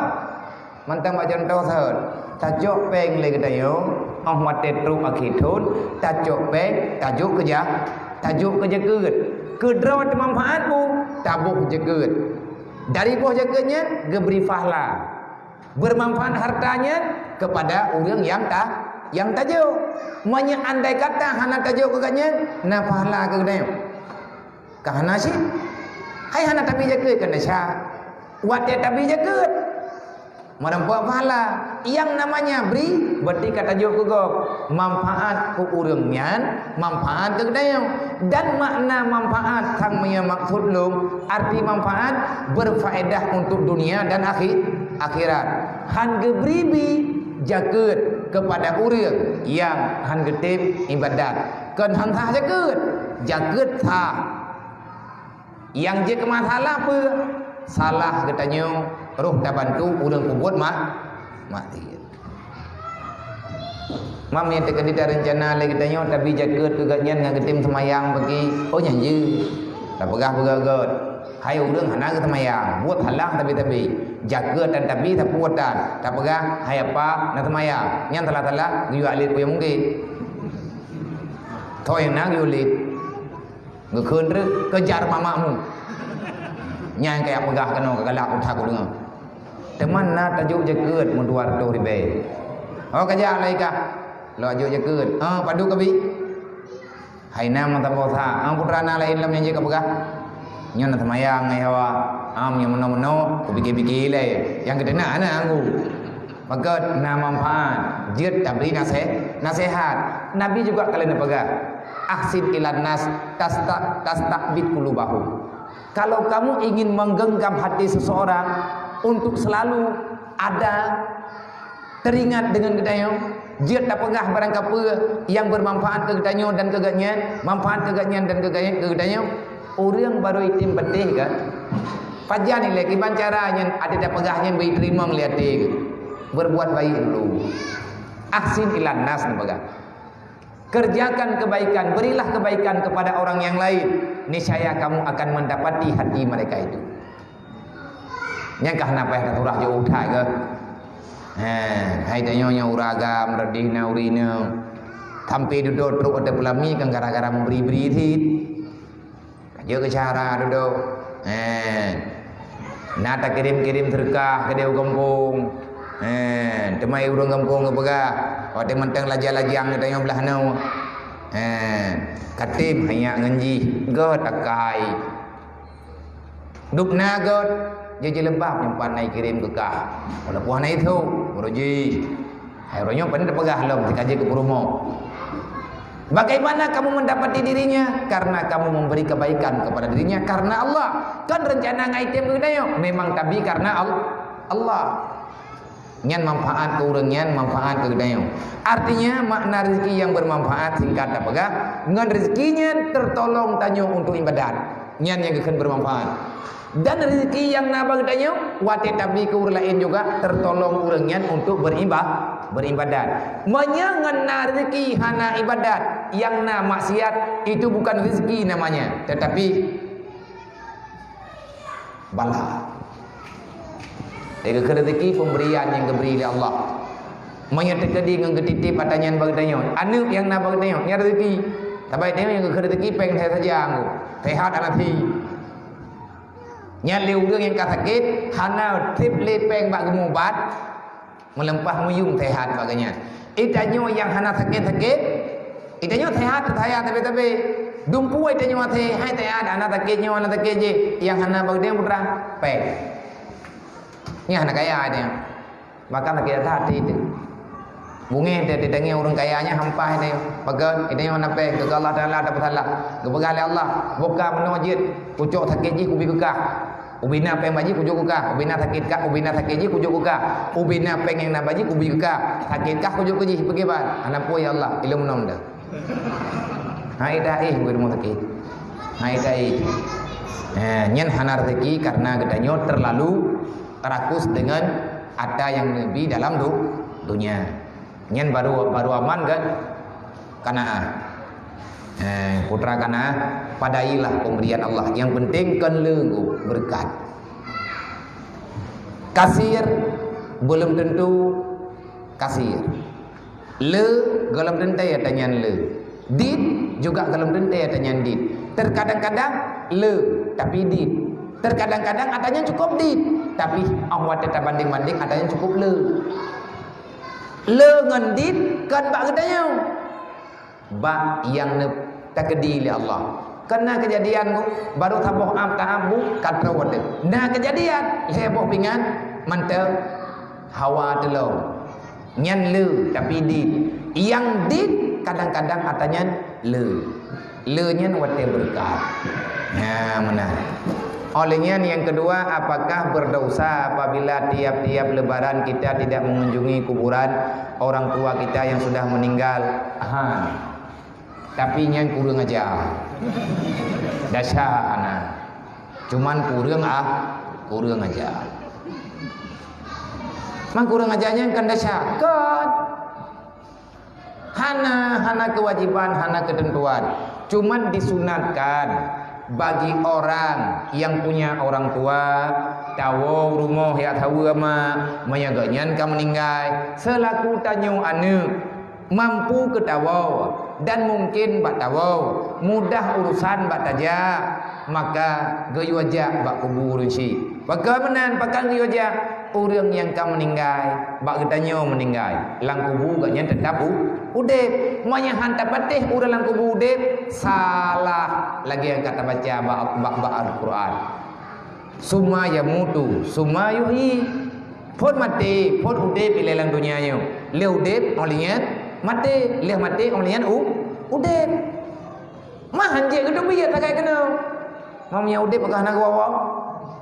mantong bak cuntoh saut, tacok péng lé geutanyoe, óh watée trok akhé thon, tacok péng, tajok keu ja-, tajok keu jakeuet. Keudroe teumanfaat bu, taboh jakeuet. Dari boh jakeuet nyan geubri pahala. Bermanfaat harta nyan kepada ureuëng nyang ta-, nyang tajok. Meunyoe andai kata hana tajok keu gobnyan, na pahala keu geutanyoe? Ka hana cit. Hai hana tabi jakeuet keu desya. Watée tabi jakeuet, meurumpok pahala. Nyang namanya bri, berarti ka tajok keu gob. Manfaat keu ureuëng nyan, manfaat keu geutanyoe. Dan makna manfaat sang meunyoe maksud lom, arti manfaat berfaedah untuk dunia dan akhi-, akhirat. Han geubri bi jakeuet kepada ureuëng nyang han geutem ibadat. Kon han sah jakeuet, jakeuet sah. Nyang jeuet keu masalah peue? Salah geutanyoe roh tabantu ureuëng peubuet ma-, maksiet. Mam nyang teukeudi tareuncana lé geutanyoe tabi jakeuet keu gobnyan ngon geutem seumayang bagi, oh nyan jeuet. Tapeugah beugöt-göt, hai ureuëng hana geuseumayang, buet halang tabi-tabi. Jakeuet tan tabi sapeue tan, tapeugah hai apa na seumayang. Nyan salah-salah geuyue alet peue nyang mungken. Toh nyang na geuyue alet. Geukheun treuk, "Kejar mamakmu!" Nyan kaya peugah keunoe, ka galak u that kudeungoe. Teuma na tajok jakeuet meudua reutôh ribèe. "Oh, kajak lagèe kah." Lôn jok jakeuet. "Oh, padub kabi?" "Hai na meusaboh sa." "Oh, peue teuma na laén lom nyang jeuet kapeugah?" "Nyoe na seumayang ngon hawa." "Am, nyang meunoe-meunoe, kupike-pike lé. Nyang keuteuna na anggô." Maka na manfaat jeuet tabri naseh-, nasehat. Nabi juga ka lheueh neupeugah, "Ahsin ilan nas tasta-, tasta'bid qulubahum." Kalau kamu ingin menggenggam hati seseorang untuk selalu ada teringat dengan geutanyoe, jeuet tapeugah barang kapeue nyang bermanfaat keu geutanyoe dan keu gobnyan, manfaat keu gobnyan dan keu gobnyan, keu geutanyoe, ureuëng barô item patéh kan? Pajan ilée kiban cara nyan até tapeugah nyan beu iteurimong lé até geuh. Berbuat baik dulu. Ahsin ilan nas neupeugah. Kerjakan kebaikan, berilah kebaikan kepada orang yang lain, niscaya kamu akan mendapati hati mereka itu. Nyang ka hana payah tasurah jok u that geuh. He, hai tanyoe nyang ureuëng agam, reudeh na ureuëng inong. Sampoe dudoe trok ateueh peulami kan gara-gara meubri-bri cit. Ka jeuet keu cara dudoe. He. Na takirém-kirém seudeukah keudéh u gampông. He, teuma ureuëng gampông geupeugah, watée mantong lajang-lajang geutanyoe blah noe. He, katem hanya ngon jih, geuh takai. Dub na gét, jeuet jileubab nyang pat na ikirém keu kah. Walaupun hana itho, uroe jih. Hai uroe nyoe pane tapeugah lom, sikaji keu peurumoh. Bagaimana kamu mendapati dirinya? Karena kamu memberi kebaikan kepada dirinya karena Allah. Kan rencana ngon item keu geutanyoe memang tabi karena Al-, Allah. Nyan manfaat keu ureuëng nyan, manfaat keu geutanyoe. Artinya, makna rezeki yang bermanfaat, singkat tapeugah, ngon rezeki nyan tertolong tanyoe untuk ibadat. Nyan nyang geukheun bermanfaat. Dan rezeki nyang na bak geutanyoe, watée tabri keu ureuëng laén juga tertolong ureuëng nyan untuk beriba-, beribadat. Meunyoe ngon na rezeki hana ibadat, nyang na maksiat, itu bukan rezeki namanya, tetapi bala. Jadi, rezeki pemberian nyang geubri lé Allah. Meunyoe teukeudi ngon geutitip ata nyan bak geutanyoe, aneuëk nyang na bak geutanyoe, nyan rezeki. Sabab tanyoe nyang geukheun rezeki péng saja, saja anggo. Sehat hana thi. Nyan lé ureuëng nyang ka sakét, hana treb lé péng bak geumubat, meuleumpah meuyuem sehat bak geuhnyan. Geutanyoe nyang hana sakét-sakét, geutanyoe sehat, sehat sabe-sabe. Dumpeue geutanyoe sehat, sehat, hana sakét nyoe, hana sakét jih. Nyang hana bak geutanyoe putra, péng. Nyang hana kaya geutanyoe. Maka sakét that até teuh. Beungéh teuh, teudeungoe ureuëng kaya nyan hampah teuh. Pakon? Geutanyoe hana péng, keu Allah Taala tapeusalah. Geupeugah lé Allah, "Boh ka meunoe jeuet, kucok sakét jih kubi keu kah. Ubina péng bak jih kujok keu kah. Ubina sakét kah, ubina sakét jih kujok keu kah. Ubina péng nyang na bak jih kubi keu kah. Sakét kah kujok keu jih, peugah ban." "Hana peue, ya Allah, ilôn meunoe dah." Hai dah, eh, beu rumoh sakét. Hai dah, eh. Eh, nyan hana rezeki karena geutanyoe terlalu rakus dengan ata nyang neubi dalam du-, dunia. Nyan baru, baru aman kan? Kanaah. Eh, putra Kanaah, padailah pemberian Allah. Yang penting kan leunggu berkat. Kasir belum tentu kasir. Le gohlom teuntée ata nyan le. Dit juga gohlom teuntée ata nyan dit. Terkadang-kadang le, tapi dit. Terkadang-kadang ata nyan cukup dit, tapi 'oh watée tabandeng-bandeng ata nyan cukup le. Le ngon dit kon bak geutanyoe. Bak nyang neu-, takeudi lé Allah. Kana keujadian baru saboh am taam bu ka troe deuh. Na keujadian lhée boh pingan mantong hawa teulông. Nyan le, tapi dit. Nyang dit kadang-kadang ata nyan le. Le nyan watée beureukat. Ha, meunan. Oleh nyan yang kedua, apakah berdosa apabila tiap-tiap lebaran kita tidak mengunjungi kuburan orang tua kita yang sudah meninggal? Ha. Tapi nyan kureueng aja. Desya hana. Cuman kureueng ah, kureueng aja. Man kureueng aja nyan kan desya. Kan? Hana, hana kewajiban, hana ketentuan. Cuman disunatkan bagi orang yang punya orang tua, tawoe rumoh jak saweue ma, meunyoe geuhnyan ka meuninggai, selaku tanyoe aneuëk, mampu keu tawoe dan mungken bak tawoe, mudah urusan bak tajak, maka geuyue jak bak kubu ureuëng syiek. Pakon meunan, pakon geuyue jak? Ureuëng nyang ka meuninggai, bak geutanyoe meuninggai, lam kubu gobnyan teutap u-, udeb. Meunyoe han tapatéh ureuëng lam kubu udeb, salah lagée nyang ka tabaca bak, bak, bak Al-Qur'an. Summa yamutu, summa yuhyi. Phon maté, phon udeb ilée lam donya nyoe. Lheueh udeb, óh lheueh nyan maté. Lheueh maté, óh lheueh nyan u-, udeb. Mah hanjeuet geuteubiet sagai keunoe. Mam nyang udeb peugah na geuwoe-woe.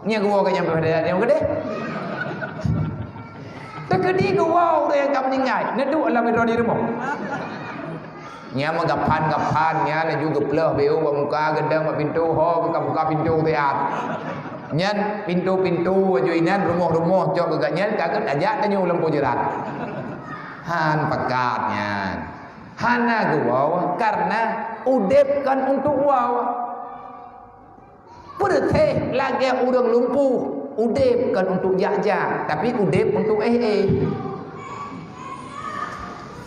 Nyang geuwoe ka nyang peudah nyang keudeh. Teukeudi geuwoe ureuëng nyang ka meuninggai, neuduek lam droe di rumoh. Nyan meugaphan-gaphan, nyan laju geupleuh beu bak muka geudong bak pintoe, ho geuka buka pintoe siat. Nyan pintoe-pintoe laju inan, rumoh-rumoh cok geugat nyan ka geutajak tanyoe lam po jeurat. Han pakat nyan. Hana geuwoe karena udeb kon untuk woe. Peureuséh lagée ureuëng lumpuh, udeb kon untuk jak-jak, tapi udeb untuk éh-éh.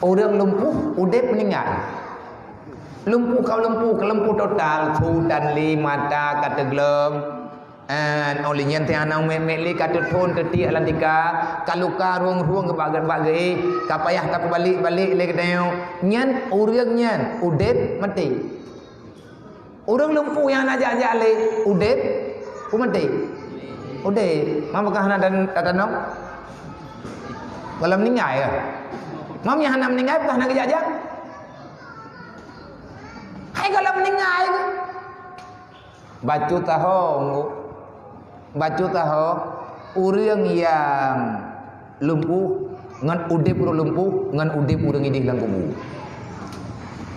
Ureuëng lumpuh, udeb meuninggai. Lumpuh ka lumpuh, ka lumpuh total, su tan lé, mata ka teugleueng. An, óh lheueh nyan teuh hana mét-mét lé, ka teuthon teutiek lam tika, ka luka rueng-rueng bak, bak geuéh, ka payah tapeubalek-balek lé geutanyoe. Nyan ureuëng nyan udeb maté. Ureuëng lumpuh nyang na jak-jak lé, udeb, peue maté? Udeb. Mam peugah hana dan, dan, dan, gohlom meuninggai ya? Mam nyang hana meuninggai peugah hana geujak-jak? Hai gohlom meuninggai. Bacut taho, bacut taho, ureuëng nyang lumpuh, ngon udeb ureuëng lumpuh, ngon udeb ureuëng ideh lam kubu.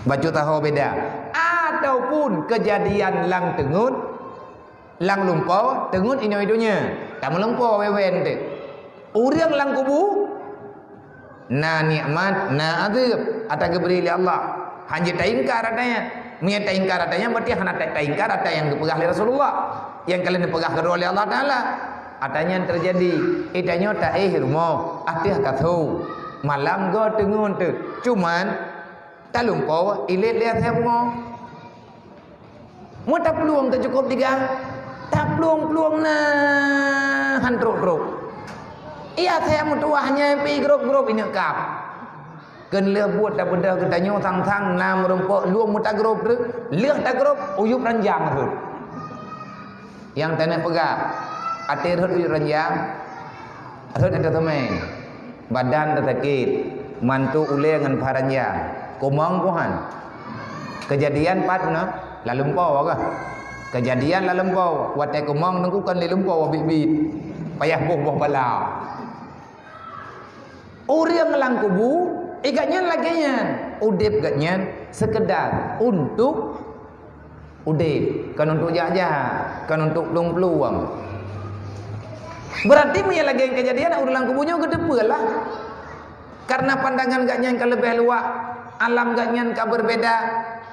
Bacut tahu beda. Ataupun kejadian lam teungeut, lam lumpoe, teungeut inoe donya. Tameulumpoe wewen teuh. Ureuëng lam kubu, na nikmat, na adeueb, ata geubri lé Allah. Hana taingkar ata nyan. Meunyoe taingkar ata nyan, berarti hana ta-, taingkar ata nyang geupeugah lé Rasulullah. Nyang ka lheueh neupeugah keudroe lé Allah Taala. Ata nyan teujadi. Ita nyoe taéh rumoh, ateueh kasô. Malam go teungeut teuh. Cuman, talumpoe ilét lé asèe bumoe. Meutaplueng teucukôp digah, taplueng-plueng na han trok-trok. Iya, asèe meutuwah nyang pi grôp-grôp ineuk kap. Kheun lheueh buet tapeudeuh geutanyoe sang-sang na meurumpok lueng meutagrôp rhot, lheueh tagrôp uyueb ranjang rhot. Nyang taneuk peugah, até rhot uyueb ranjang, rhot ateueh teumé. Badan teusakét, mantu ulée ngon paha ranjang. Kumong kuhan. Keujadian pat na, lalumpoe kah? Keujadian lalumpoe, watée kumong nungku kan lalumpoe biet-biet. Payah boh-boh bala. Ureuëng lam kubu, eh, gobnyan lagée nyan. Udeb gobnyan seukeudar untuk udeb, kon untuk jak-jak, kon untuk plueng-plueng. Berarti meunyoe lagée keujadian ureuëng lam kubu nyoe geuteupeue lah. Karena pandangan gobnyan ka leubeh luwah, alam gobnyan ka berbeda.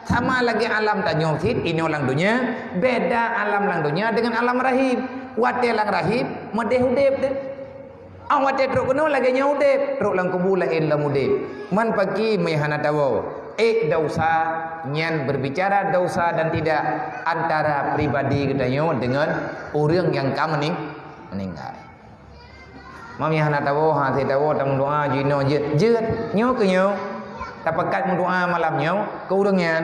Sama lagée alam tanyoe cit, inoe lam donya, beda alam lam donya dengan alam rahim. Watée lam rahim, meudeh udeb deh. Óh watée trok keunoe lagée nyoe udeb, trok lam kubu laén lom udeb. Man paki meuhana tawoe. Eh, dosa nyan berbicara dosa dan tidak antara pribadi geutanyoe dengan ureuëng nyang ka meuning-, meuninggai. Mami hana tawoe, ha, si tawoe, tameudoa, jinoe jeuet, jeuet, nyoe keu nyoe. Tapakat meudoa malam nyoe keu ureuëng nyan.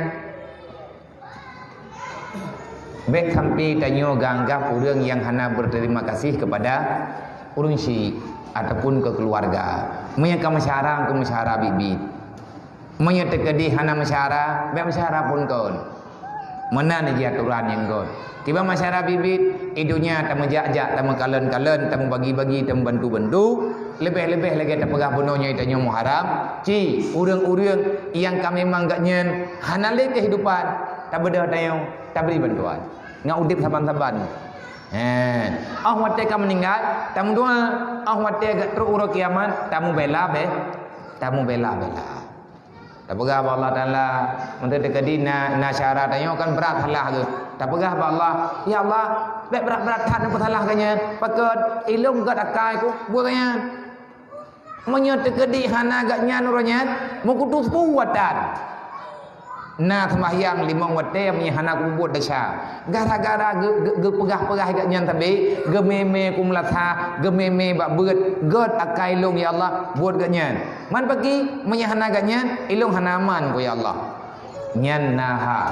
Bék sampai tanyoe geuanggab ureuëng nyang hana berterima kasih kepada ureuëng syik ataupun ke keluarga. Meunyoe ka meusyara, ka meusyara biet-biet. Meunyoe teukeudi hana meusyara, bék meusyara pun kon. Meunan jih atoran nyang kon. Kiban meusyara biet-biet, i donya tameujak-jak, tameukalon-kalon, tameubagi-bagi, tameubantu-bantu. Leubeh-leubeh lagée tapeugah bunoe nyoe tanyoe Muharram, ci ureuëng-ureuëng nyang ka memang gobnyan hana lé keuhidupan, tabeudôh tanyoe, tabri bantuan. Ngon udeb saban-saban. Hé, óh watée ka meuninggai, tameudoa, óh watée ka trok uroe kiamat, tameubela be-, tameubela-bela. Tapeugah bak Allah Taala, meunteuk teukeudi na, na syara tanyoe kan brat salah geuh. Tapeugah bak Allah, "Ya Allah, bék brat-brat that neupeusalah gobnyan. Pakon ilôn gét akai ku buet gobnyan." Meunyoe teukeudi hana gobnyan uroe nyan, meukutu seupôt watée. Na seumbahyang limong watée meunyoe hana kubuet desya. Gara-gara geu-, geu-, geupeugah-peugah gobnyan sabe, geumé-mé ku meulasa, geumé-mé bak beuet, gét akai lôn ya Allah, buet gobnyan. Man paki, meunyoe hana gobnyan, ilôn hana aman ku ya Allah. Nyan na hak.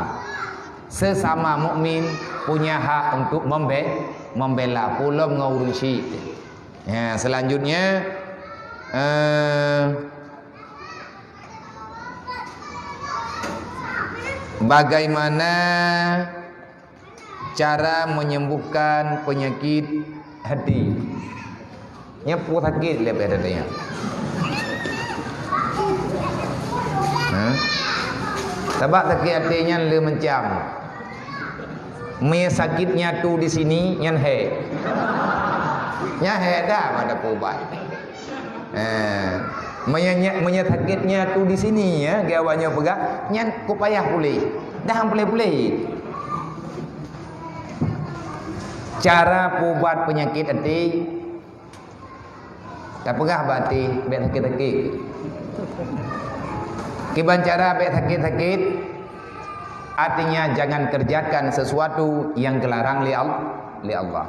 Sesama mukmin punya hak untuk membe-, membela. Pulom ngon ureuëng syik. Ya, selanjutnya, eh, bagaimana cara menyembuhkan penyakit hati? Nyan peue sakét lé beda nyan. Ha? Sabab sakét até nyan le macam. Meunyoe sakét nyatu di sini, nyan hék. Nyan hék dah pada perubahan. Eh, meunyoe nya-, meunyoe sakét nyatu di sini, ya, geuh awak nyoe peugah, nyan ku payah puléh. Dah puléh-puléh. Cara peubat peunyakét até, tapeugah bak até, bék sakét-sakét. Kiban cara bék sakét-sakét, artinya jangan kerjakan sesuatu yang geularang lé Al-, lé Allah.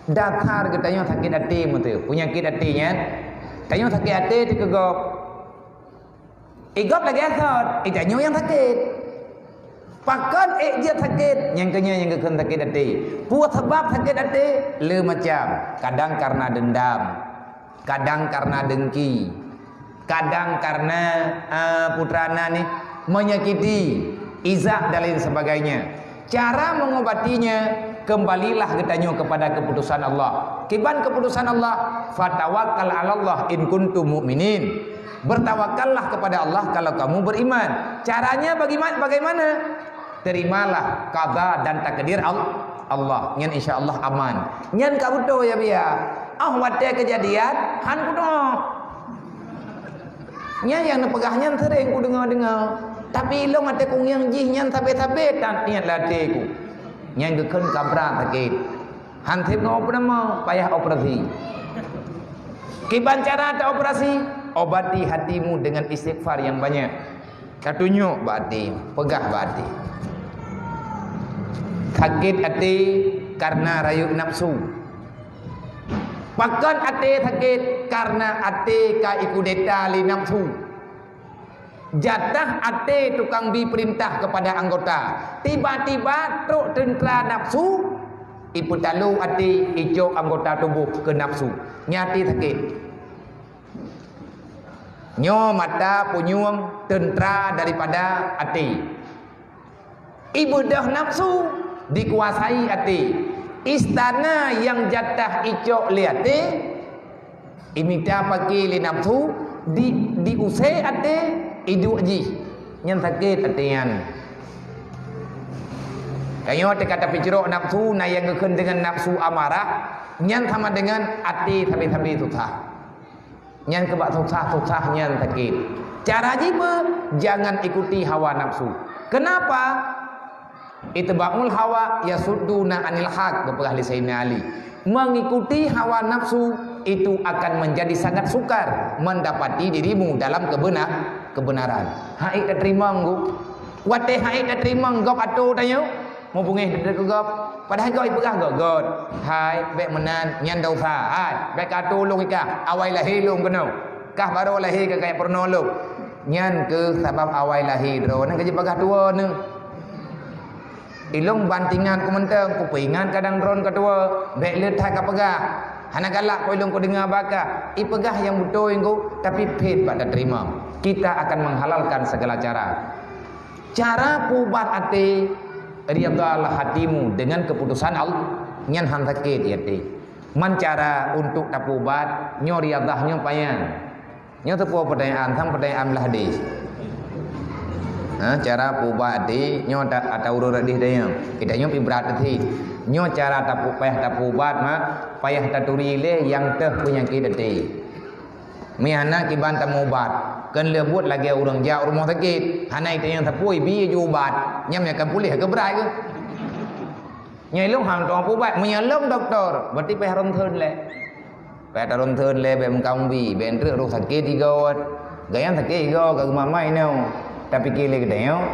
Dasar geutanyoe sakét até meuteue, peunyakét até nyan, tanyoe sakét até teukeugok. Igop lagée asot, itanyoe nyang sakét. Pakon ék jeuet sakét, nyang keunyoe nyang geukheun sakét até. Peue sabab sakét até? Le macam. Kadang karena dendam, kadang karena dengki, kadang karena, eh, putra na nih, menyakiti, izah dan lain sebagainya. Cara mengobatinya, Kembalilah geutanyoe kepada keputusan Allah. Kiban keputusan Allah, "Fatawakkal 'alallah in kuntum mu'minin." Bertawakallah kepada Allah kalau kamu beriman. Caranya bagima-, bagaimana? Terimalah qada dan takdir Al-, Allah. Nyan insya Allah aman. Nyan ka beutôi ya biya. Ah, watée kejadian, han kudoa. Nyan nyang neupeugah nyan sering kudeungoe-deungoe. Tapi ilong até kungieng jih nyan sabe-sabe that niet lam até ku. Nyang geukheun kabra sakét. Han sép ngon peunama, payah operasi. Kiban cara taoperasi? Obati hatimu dengan istighfar yang banyak. Tatunyok bak até, peugah bak até. Sakét até karena rayeuk nafsu. Pakon até sakét? Karena até ka ikudeta lé nafsu. Jatah até tukang bi peurintah kepada anggota. Tiba-tiba trok teuntra nafsu, ipeutalo até, icok anggota tuboh keu nafsu. Nyan até sakét. Nyoe mata punyueng teuntra daripada até. Ibeudôh nafsu dikuasai até. Istana nyang jatah icok lé até, imita paké lé nafsu, di, diusé até, iduek jih. Nyan sakét até nyan. Tanyoe teuka tapeucrok nafsu, na nyang geukheun deungon nafsu amarah, nyan sama deungon até sabe-sabe susah. Nyan keubah susah-susah nyan sakét. Cara jih beu, jangan ikuti hawa nafsu. Kenapa? Itba'ul hawa yasudduna anil haq, geupeugah lé Sayyidina Ali. Mengikuti hawa nafsu itu akan menjadi sangat sukar mendapati dirimu dalam kebena-, kebenaran. Hai tateurimong, Gu. Watée hai tateurimong gob atô tanyoe, Meubungéh teuh keu gob, padahai gob ipeugah gét-gét, "Hai, bék meunan, nyan desya. Hai, bék ka atô lôn ikah, awai lahé lôn keunoe. Kah barô lahé ka kajak peurunoe lôn." Nyan keuh sabab awai lahé droeneuh ka jipeugah tuwoe neuh. Ilôn bantingan ku mantong, kupeuingat kadang droeneuh ka tuwoe, bék le that kapeugah. Hana galak ku ilôn kudeungoe bak kah, ipeugah nyang beutôi ngon, tapi phét bak tateurimong. Kita akan menghalalkan segala cara. Cara peuubat até, ridhalah hatimu dengan keputusan Allah, nyan han sakét di até. Man cara untuk tapeuubat, nyoe ridha nyoe panyang. Nyoe teupeu peutanyaan, sang peutanyaan blah deh. Ha, cara peuubat até, nyoe ta-, ata ureuëng radeh dayang. Kita nyoe pi brat até. Nyoe cara tapu-, payah tapeuubat, ma, payah taturi lé nyang teuh peunyakét até. Meuhana kiban tameuubat, kon lheueh buet lagée ureuëng jak rumoh sakét, hana itanyong sapeue ibi jeuet ubat, nyan meuakan puléh keu brat keuh. Nyan ilôn han tuwoe peuubat, meunyoe lom dokto, berarti payah ronsen lé. Payah taronsen lé, bék meukambi, bék treuk roh sakét igoe. Gayang sakét igoe, ka geumamai nyoe. Tapiké lé geutanyoe,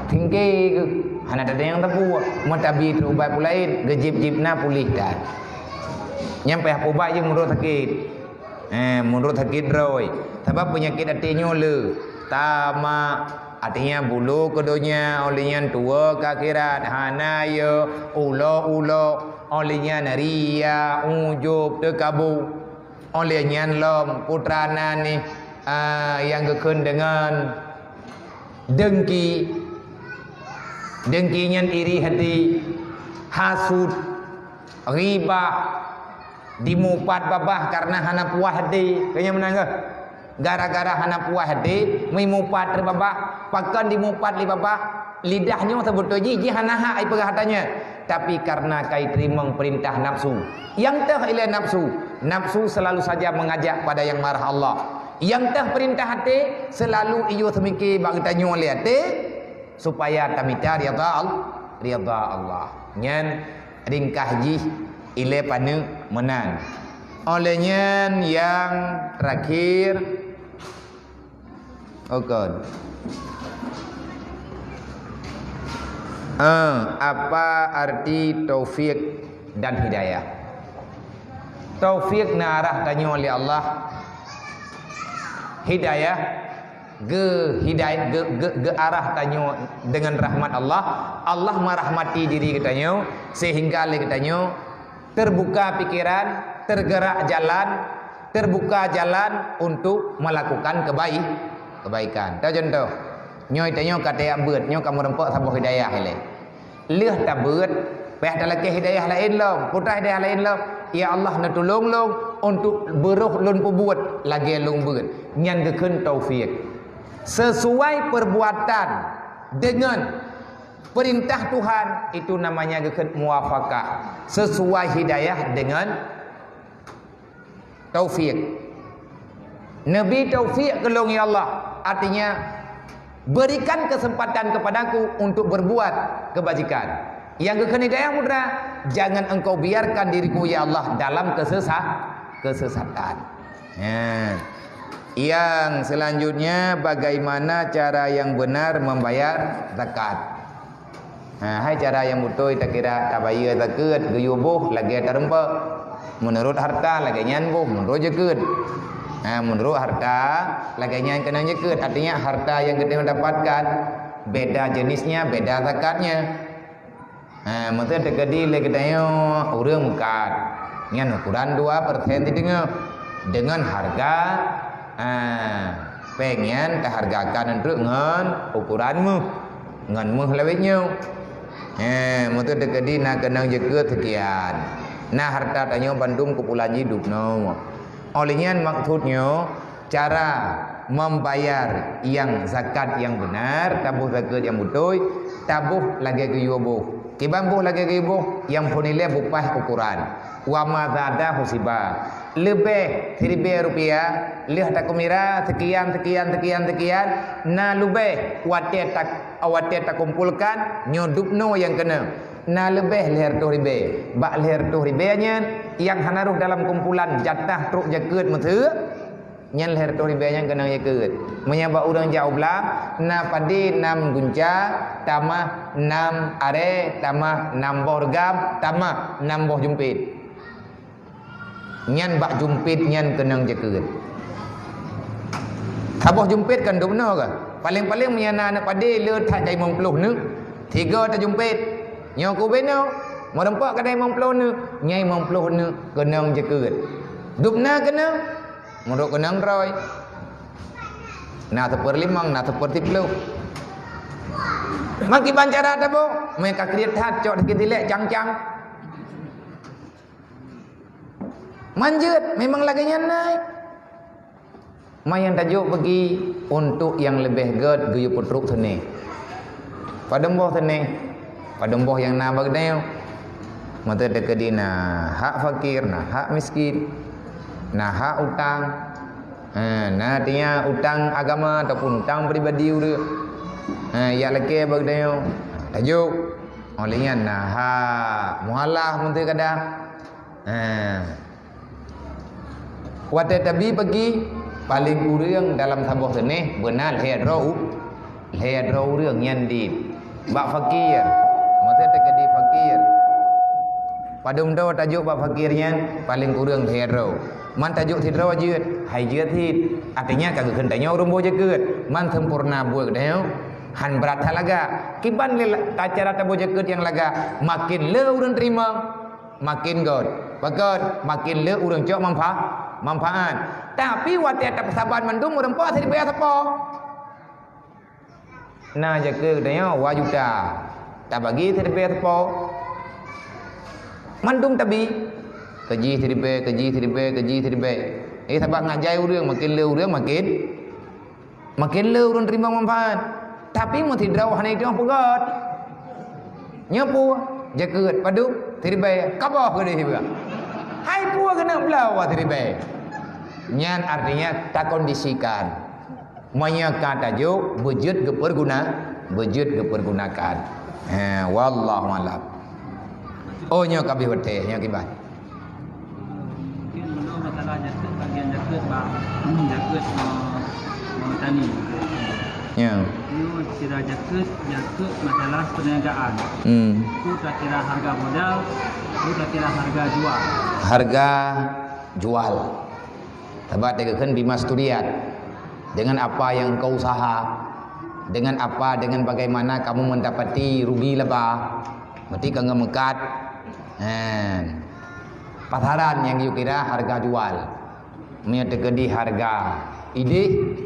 singké keuh, hana tatanyong sapeue, meutabi treuk ubat peue laén, geujéb-jéb na puléh that. Nyan payah peuubat jeuet meunurot sakét. Eh, meunurot sakét droe. Sabab peunyakét até nyoe le. Tama, artinya bulo keu donya, óh lheueh nyan tuwoe keu akhirat, hana yo, ulo-ulo, óh lheueh nyan ria, ujub, teukabu. Óh lheueh nyan lom putra na nih, ah, nyang geukheun deungon dengki. Dengki nyan iri hati, hasut, ghibah, dimupat babah karena hana puas hati. Keu nyan meunan keuh. Gara-gara hana puas hati, meuimupat lé babah, pakon dimupat lé babah, lidah nyoe seubeutôi jih, jih hana hak ipeugah ata nyan. Tapi karena ka iteurimong peurintah nafsu. Nyang teuh ilée nafsu, nafsu selalu saja mengajak pada yang marah Allah. Nyang teuh peurintah até, selalu iyue seumike bak geutanyoe lé até, supaya tamita ridha Al-, ridha Allah. Nyan ringkah jih ilée paneuk meunan. Óh lheueh nyan nyang terakhir, oh kon. Ah, apa arti taufik dan hidayah? Taufik neuarah tanyoe lé Allah. Hidayah geuhidayah, geu-, geu-, geuarah tanyoe deungon rahmat Allah. Allah meurahmati diri geutanyoe sehingga lé geutanyoe terbuka pikiran, tergerak jalan, terbuka jalan untuk melakukan kebaik-, kebaikan. Tacontoh, nyoe tanyoe ka tajak beuet, nyoe ka meureumpok saboh hidayah ilée. Lheueh tabeuet, Payah talakée hidayah laén lom, putra hidayah laén lom. Ya Allah, neutulông lôn untuk beurôh lôn peubuet lagée lôn buet. Nyan geukheun taufik. Sesuai perbuatan dengan perintah Tuhan, itu namanya geukheun muwafaqah. Sesuai hidayah dengan taufik. Neubri taufik keu lôn, ya Allah. Artinya, berikan kesempatan kepadaku untuk berbuat kebajikan. Nyang geukheun hidayah putra, jangan engkau biarkan diriku, ya Allah, dalam kesesa-, kesesatan. Ya. Yang selanjutnya, bagaimana cara yang benar membayar zakat? Ha, hai cara nyang beutôi takira tabayeue zakeuet geuyue boh lagée tareumpok. Meunurot harta lagée nyan boh, meunurot zakeuet. Ha, meunurot harta lagée nyan keunong zakeuet. Artinya harta nyang geutanyoe dapatkan beda jenisnya, beda zakatnya. Ha, meuseu teukeudi lé geutanyoe ureuëng meukat. Nyan ukuran dua persen sideungoe. Deungon harga, ha, péng nyan tahargakan treuk ngon ukuran méuh. Ngon méuh lawét nyoe. He, meuteukeudi na keunong zakeuet seukian. Na harta tanyoe bandum kumpulan jih dubnoe. Óh lheueh nyan maksud nyoe, cara membayar nyang zakat nyang benar, taboh zakeuet nyang beutôi, taboh lagée geuyue boh. Kiban boh lagée geuyue boh, nyang phon ilée beupaih ukuran. Wa ma zada husiba. Leubeh siribée rupiah, lheueh takeumira seukian, seukian, seukian, seukian, na leubeh watée tak, watée takumpolkan nyoe dubnoe nyang keunong. Na leubeh lhée reutôh ribée. Bak lhée reutôh ribée nyan, nyang hana rhoh dalam kumpulan jatah trok zakeuet meuseu, nyan lhée reutôh ribée nyan keunong zakeuet. Meunyoe bak ureuëng jak u blang, na padé nam gunca, tamah nam arée, tamah nam boh reugam, tamah nam boh jumpét. Nyan bak jumpét nyan keunong zakeuet. Saboh jumpét kan dubnoe kah? Paléng-paléng meunyoe na aneuëk padé le that ka limong ploh neuk, tiga tajumpét. Nyoe keu ubé nyoe, meureumpok ka limong ploh neuk, nyan limong ploh neuk keunong zakeuet. Dubna keunong, meurok keunong droe. Na seupeulimong, na seupeusiplôh. Makiban cara taboh, meunyoe ka kriet that cok sikit silek cang-cang. Manjeuet memang lagée nyan nai. Manyang tajok bagi untuk nyang leubeh gét geuyue peutrok seunéh. Padum boh seunéh, padum boh nyang na bak geutanyoe. Meuteukeudi na hak fakir, na hak miskin, na hak utang. Ha, na artinya utang agama ataupun utang pribadi ureuëng. Ha, jak lakée bak geutanyoe. Tajok. Óh lheueh nyan na hak muhalah meuteukeudi. Ha. Watée tabi bagi, paléng kureueng dalam saboh seunéh beuna lhée droe u-, lhée droe ureuëng nyan di bak fakir. Meuteukeudi fakir. Padum droe tajok bak fakir nyan, paléng kureueng lhée droe. Man tajok sidroe jeuet, hai jeuet cit. Artinya ka geukheun tanyoe ureuëng boh zakeuet. Man sempurna buet geutanyoe, han brat that lagak. Kiban lé la-, cara taboh zakeuet nyang lagak, makin le ureuëng teurimong, makin gét. Pakon, makin le ureuëng cok manfa-, manfaat. Tapi watée tapeusaban mandum meureumpok siribée sapo. Na zakeuet geutanyoe dua juta. Tabagi siribée sapo. Mandum tabi. Keujih siribée, keujih siribée, keujih siribée. Eh, sabab ngat jai ureuëng, makin le ureuëng, makin Makin le ureuëng teurimong manfaat. Tapi meusidroe hana jiteurimong peugét. Nyoe peue? Zakeuet padum? Siribée. Kaboh keudeh siribée. Hai peue keuneuk bloe siribée? Nyan artinya takondisikan. Meunyoe ka tajok, beujeuet geupeuguna, beujeuet geupeurgunakan. Ha, wallahu a'lam. Oh, nyoe ka abéh watée, nyoe kiban. Mungkin belum masalah jakeuet, bagian jakeuet, bah, jakeuet, eh, eh, tani. Ya. Nyoe kira jakeuet, jakeuet masalah perniagaan. Hmm. Tu tak kira harga modal, tu tak kira harga jual. Harga jual. Sabab teukeukheun bima syuritha, dengan apa yang engkau usaha, dengan apa, dengan bagaimana kamu mendapati rugi laba. Berarti ka ngeumeukat. Ha. Pasaran nyang geuyue kira harga jual. Meunyoe teukeudi harga idéh,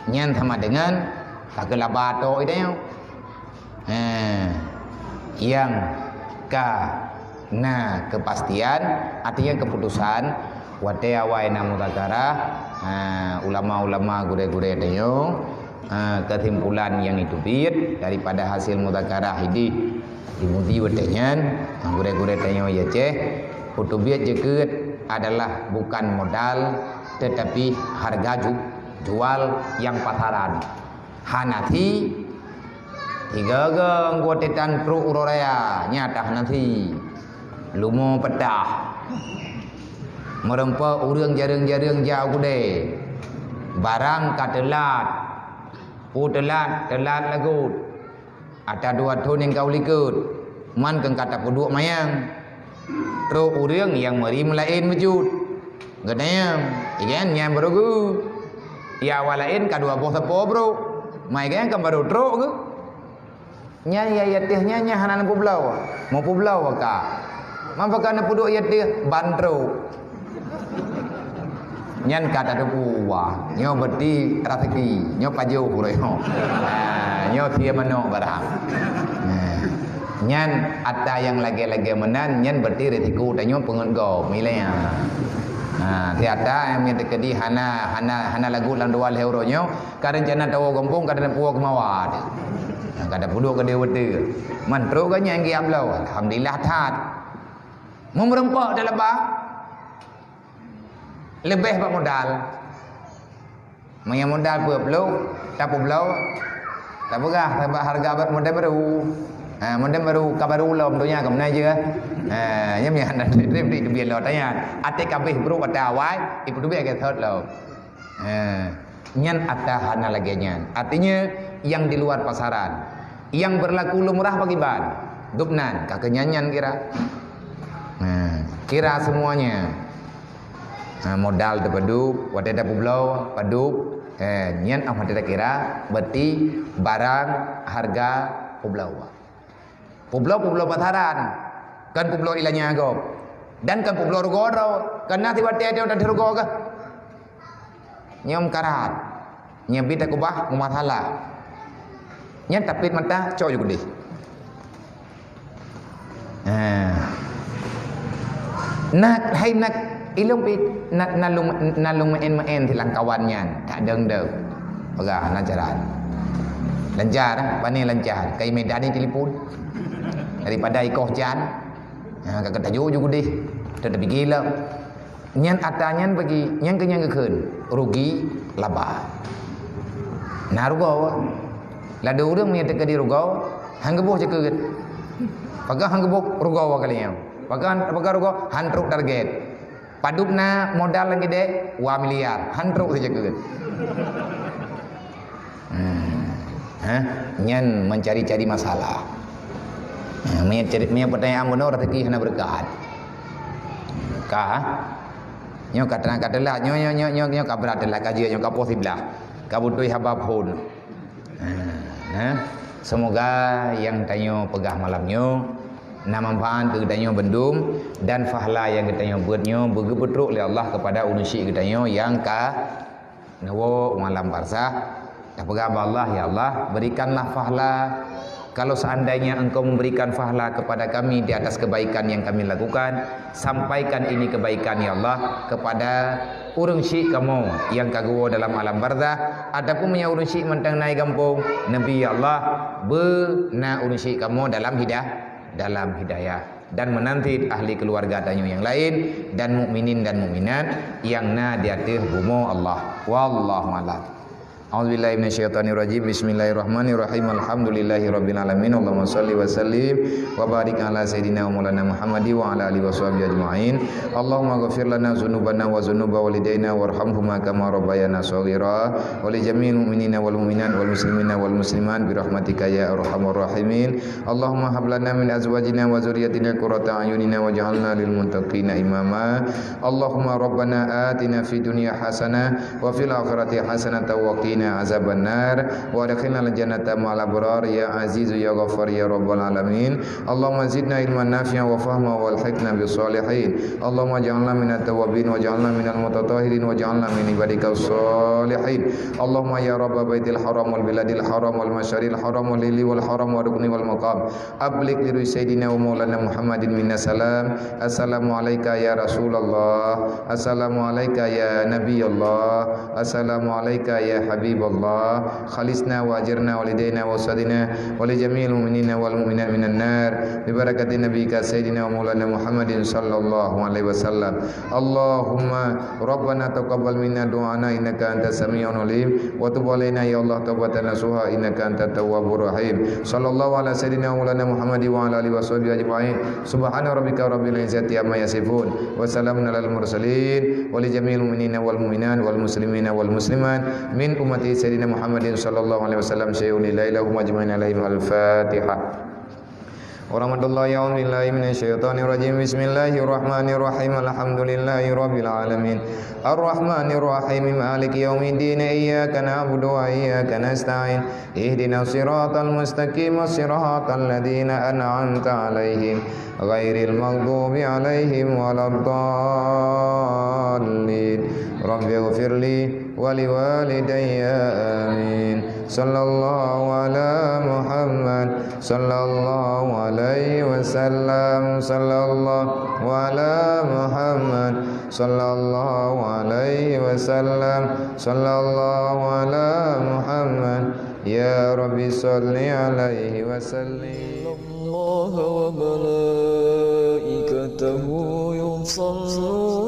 nyan sama dengan ka keu laba tok idéh nyoe. Ha. Nyang Ka na kepastian, artinya keputusan, watée awai na muzakarah, ha, ulama-ulama, gurée-gurée tanyoe, ha, kesimpulan nyang iteubiet daripada hasil muzakarah idih di Mudi watée nyan, ha, gurée-gurée tanyoe i Aceh, peuteubiet jeukeut adalah bukan modal, tetapi harga ju-, jual yang pasaran. Hana thi, tiga geng kuatetan trok uroe raya, nyata hana thi. Lumo peutah. Meureumpok ureuëng jareueng-jareueng jak u keudée. Barang ka teulat. Peue teulat, teulat lagot. Ata dua thon nyang ka u likot. Man keu ka tapeuduek manyang. Trok ureuëng nyang meuri meulaén beujeuet. Geutanyoe, igan nyan baru geu. Ya awai laén ka dua boh sapo brok. Mai igan kan baru trok geu. Nyan ya, ya teuh nyan, nyan hana neupeubloe. Meupeubloe ka. Man pakon neupeuduek ya teuh ban trok. Nyan ka tateupeue, nyoe beuti raseuki, nyoe pajoh uroe nyoe. Ha, nyoe sie manok barang. Ha. Nyan ata nyang lagée-lagée meunan, nyan beuti risiko tanyoe peungeut gob, ilée. Ha, si ata nyang teukeudi hana, hana, hana lagot lam dua lhée uroe nyoe, ka reuncana tawoe gampông, ka tapuwoe keumawa teuh. Ha, ka tapeuduek keudeh watée. Man trok geuh nyan geujak bloe, alhamdulillah that. Meureumpok teuleubah. Leubeh bak modal. Meunyoe modal peuet ploh, tapeubloe, tapeugah, sabab hareuga bak modal baru. Ha, modal baru, ka baru lom donya, ka meunan jih. Ha, nyan meunan, teubiet lom tanyan. Até ka abéh brok ata awai, ipeuteubiet lagée thot lom. Ha, nyan ata hana lagée nyan. Artinya, yang di luar pasaran. Yang berlaku lumrah pakriban? Gobnyan, ka keu nyan, nyan kira. Ha, kira semuanya. Ha, modal teupadub, watée tapeubloe, padub. Eh, nyan ah watée takira, berarti barang hareuga peubloe. Peubloe, peubloe pasaran, kon peubloe ilanya gob. Dan kon peubloe rugoe droe, kon na si watée tanyoe rugoe geuh. Nyoe meukarat. Nyan bit takeubah meumasalah. Nyan tapiet mata, cok ju keudeh. Ha. Na, hai na, ilong pi, na, na lung, na lung meu'en-meu'en silang kawan nyan, tak deng-deng. Peugah na jalan. Lancar, pane lancar. Kai Medan ni telepon. Daripada ikoh jan. Ha, ka, ka tajok ju keudeh. Teutabigi lah. Nyan ata nyan bagi, nyan keu nyan geukheun, rugi laba. Na rugoe. Ladôm ureuëng meunyoe teukeudi rugoe, han geuboh jeukeut. Pakon han geuboh rugoe ka lheueh nyan. Pakon, pakon rugoe, han trok target. Padub na modal lam keudè, dua miliar, han trok jeukeut. Hmm. Hah? Nyan mencari-cari masalah. Ha, meunyo cari, meunyo pertanyaan bunoe, rezeki hana berkat. Ka? Nyoe ka teunang ka teulat, nyoe, nyoe, nyoe, nyoe, nyoe ka brat teulat ka jeuet, nyoe ka poh siblaih. Ka beutôi haba phon. Ha, ha. Semoga nyang tanyoe peugah malam nyoe na manfaat keu geutanyoe bandum dan pahala nyang geutanyoe buet nyoe beugeupeutrok lé Allah kepada ureuëng syik geutanyoe nyang ka Neuwoe u alam barzakh, tapeugah bak Allah, "Ya Allah, berikanlah pahala. Kalau seandainya Engkau memberikan pahala kepada kami di atas kebaikan yang kami lakukan, sampaikan ini kebaikan, ya Allah, kepada ureuëng syik kamoe nyang ka geuwoe dalam alam barzakh, ataupun meunyoe ureuëng syik mantong na i gampông, neubi, ya Allah, beu na ureuëng syik kamoe dalam hidah-, dalam hidayah." Dan meunanti ahli keuluwarga tanyoe nyang laén dan mukminin dan mukminat nyang na di ateueh bumoe Allah. Wallahu a'lam. A'udzubillahi minasyaitonirrajim. Bismillahirrahmanirrahim. Alhamdulillahirabbil alamin. Allahumma shalli wa sallim wa barik ala sayyidina wa maulana Muhammadi wa ala alihi wa sahbihi ajma'in. Allahumma ghfir lana dzunubana wa dzunuba walidaina warhamhuma kama rabbayana shaghira. Wa li jami'il mu'minina wal mu'minat wal muslimina wal muslimat bi rahmatika ya arhamar rahimin. Allahumma hab lana min azwajina wa dzurriyyatina qurrata a'yunina waj'alna lil muttaqina imama. Allahumma rabbana atina fid dunya hasanah wa fil akhirati hasanatan wa qina عذاب النار وأدخلنا الجنة مع الأبرار يا عزيز يا غفار يا رب العالمين. اللهم زدنا علما نافعا وفهما وألحقنا بالصالحين. اللهم اجعلنا من التوابين واجعلنا من المتطهرين واجعلنا من عبادك الصالحين. اللهم يا رب بيت الحرام والبلاد الحرام والمشعر الحرام والهل والحرم والركن والمقام أبلغ لروح سيدنا ومولانا محمد منا السلام. السلام عليك يا رسول الله. السلام عليك يا نبي الله. السلام عليك يا حبيب الله. خلصنا وأجرنا ولدينا وأستاذنا ولجميع المؤمنين والمؤمنات من النار ببركة نبيك سيدنا ومولانا محمد صلى الله عليه وسلم. اللهم ربنا تقبل منا دعاءنا إنك أنت السميع العليم وتب علينا يا الله توبة نصوحا إنك أنت التواب الرحيم. صلى الله على سيدنا مولانا محمد وعلى آله وصحبه أجمعين. سبحان ربك رب العزة عما يصفون وسلام على المرسلين ولجميع المؤمنين والمؤمنات والمسلمين والمسلمات من أمة سيدنا محمد صلى الله عليه وسلم شيء إلا لهم أجمعين عليهم الفاتحة. ورحمة الله. أعوذ بالله من الشيطان الرجيم. بسم الله الرحمن الرحيم. الحمد لله رب العالمين. الرحمن الرحيم. مالك يوم الدين. إياك نعبد وإياك نستعين. اهدنا الصراط المستقيم. صراط الذين أنعمت عليهم. غير المغضوب عليهم ولا الضالين. رب اغفر لي ولوالدي. آمين. صلى الله على محمد. صلى الله عليه وسلم. صلى الله على محمد. صلى الله عليه وسلم. صلى الله على محمد. يا رب صل عليه وسلم. إن الله وملائكته يصلون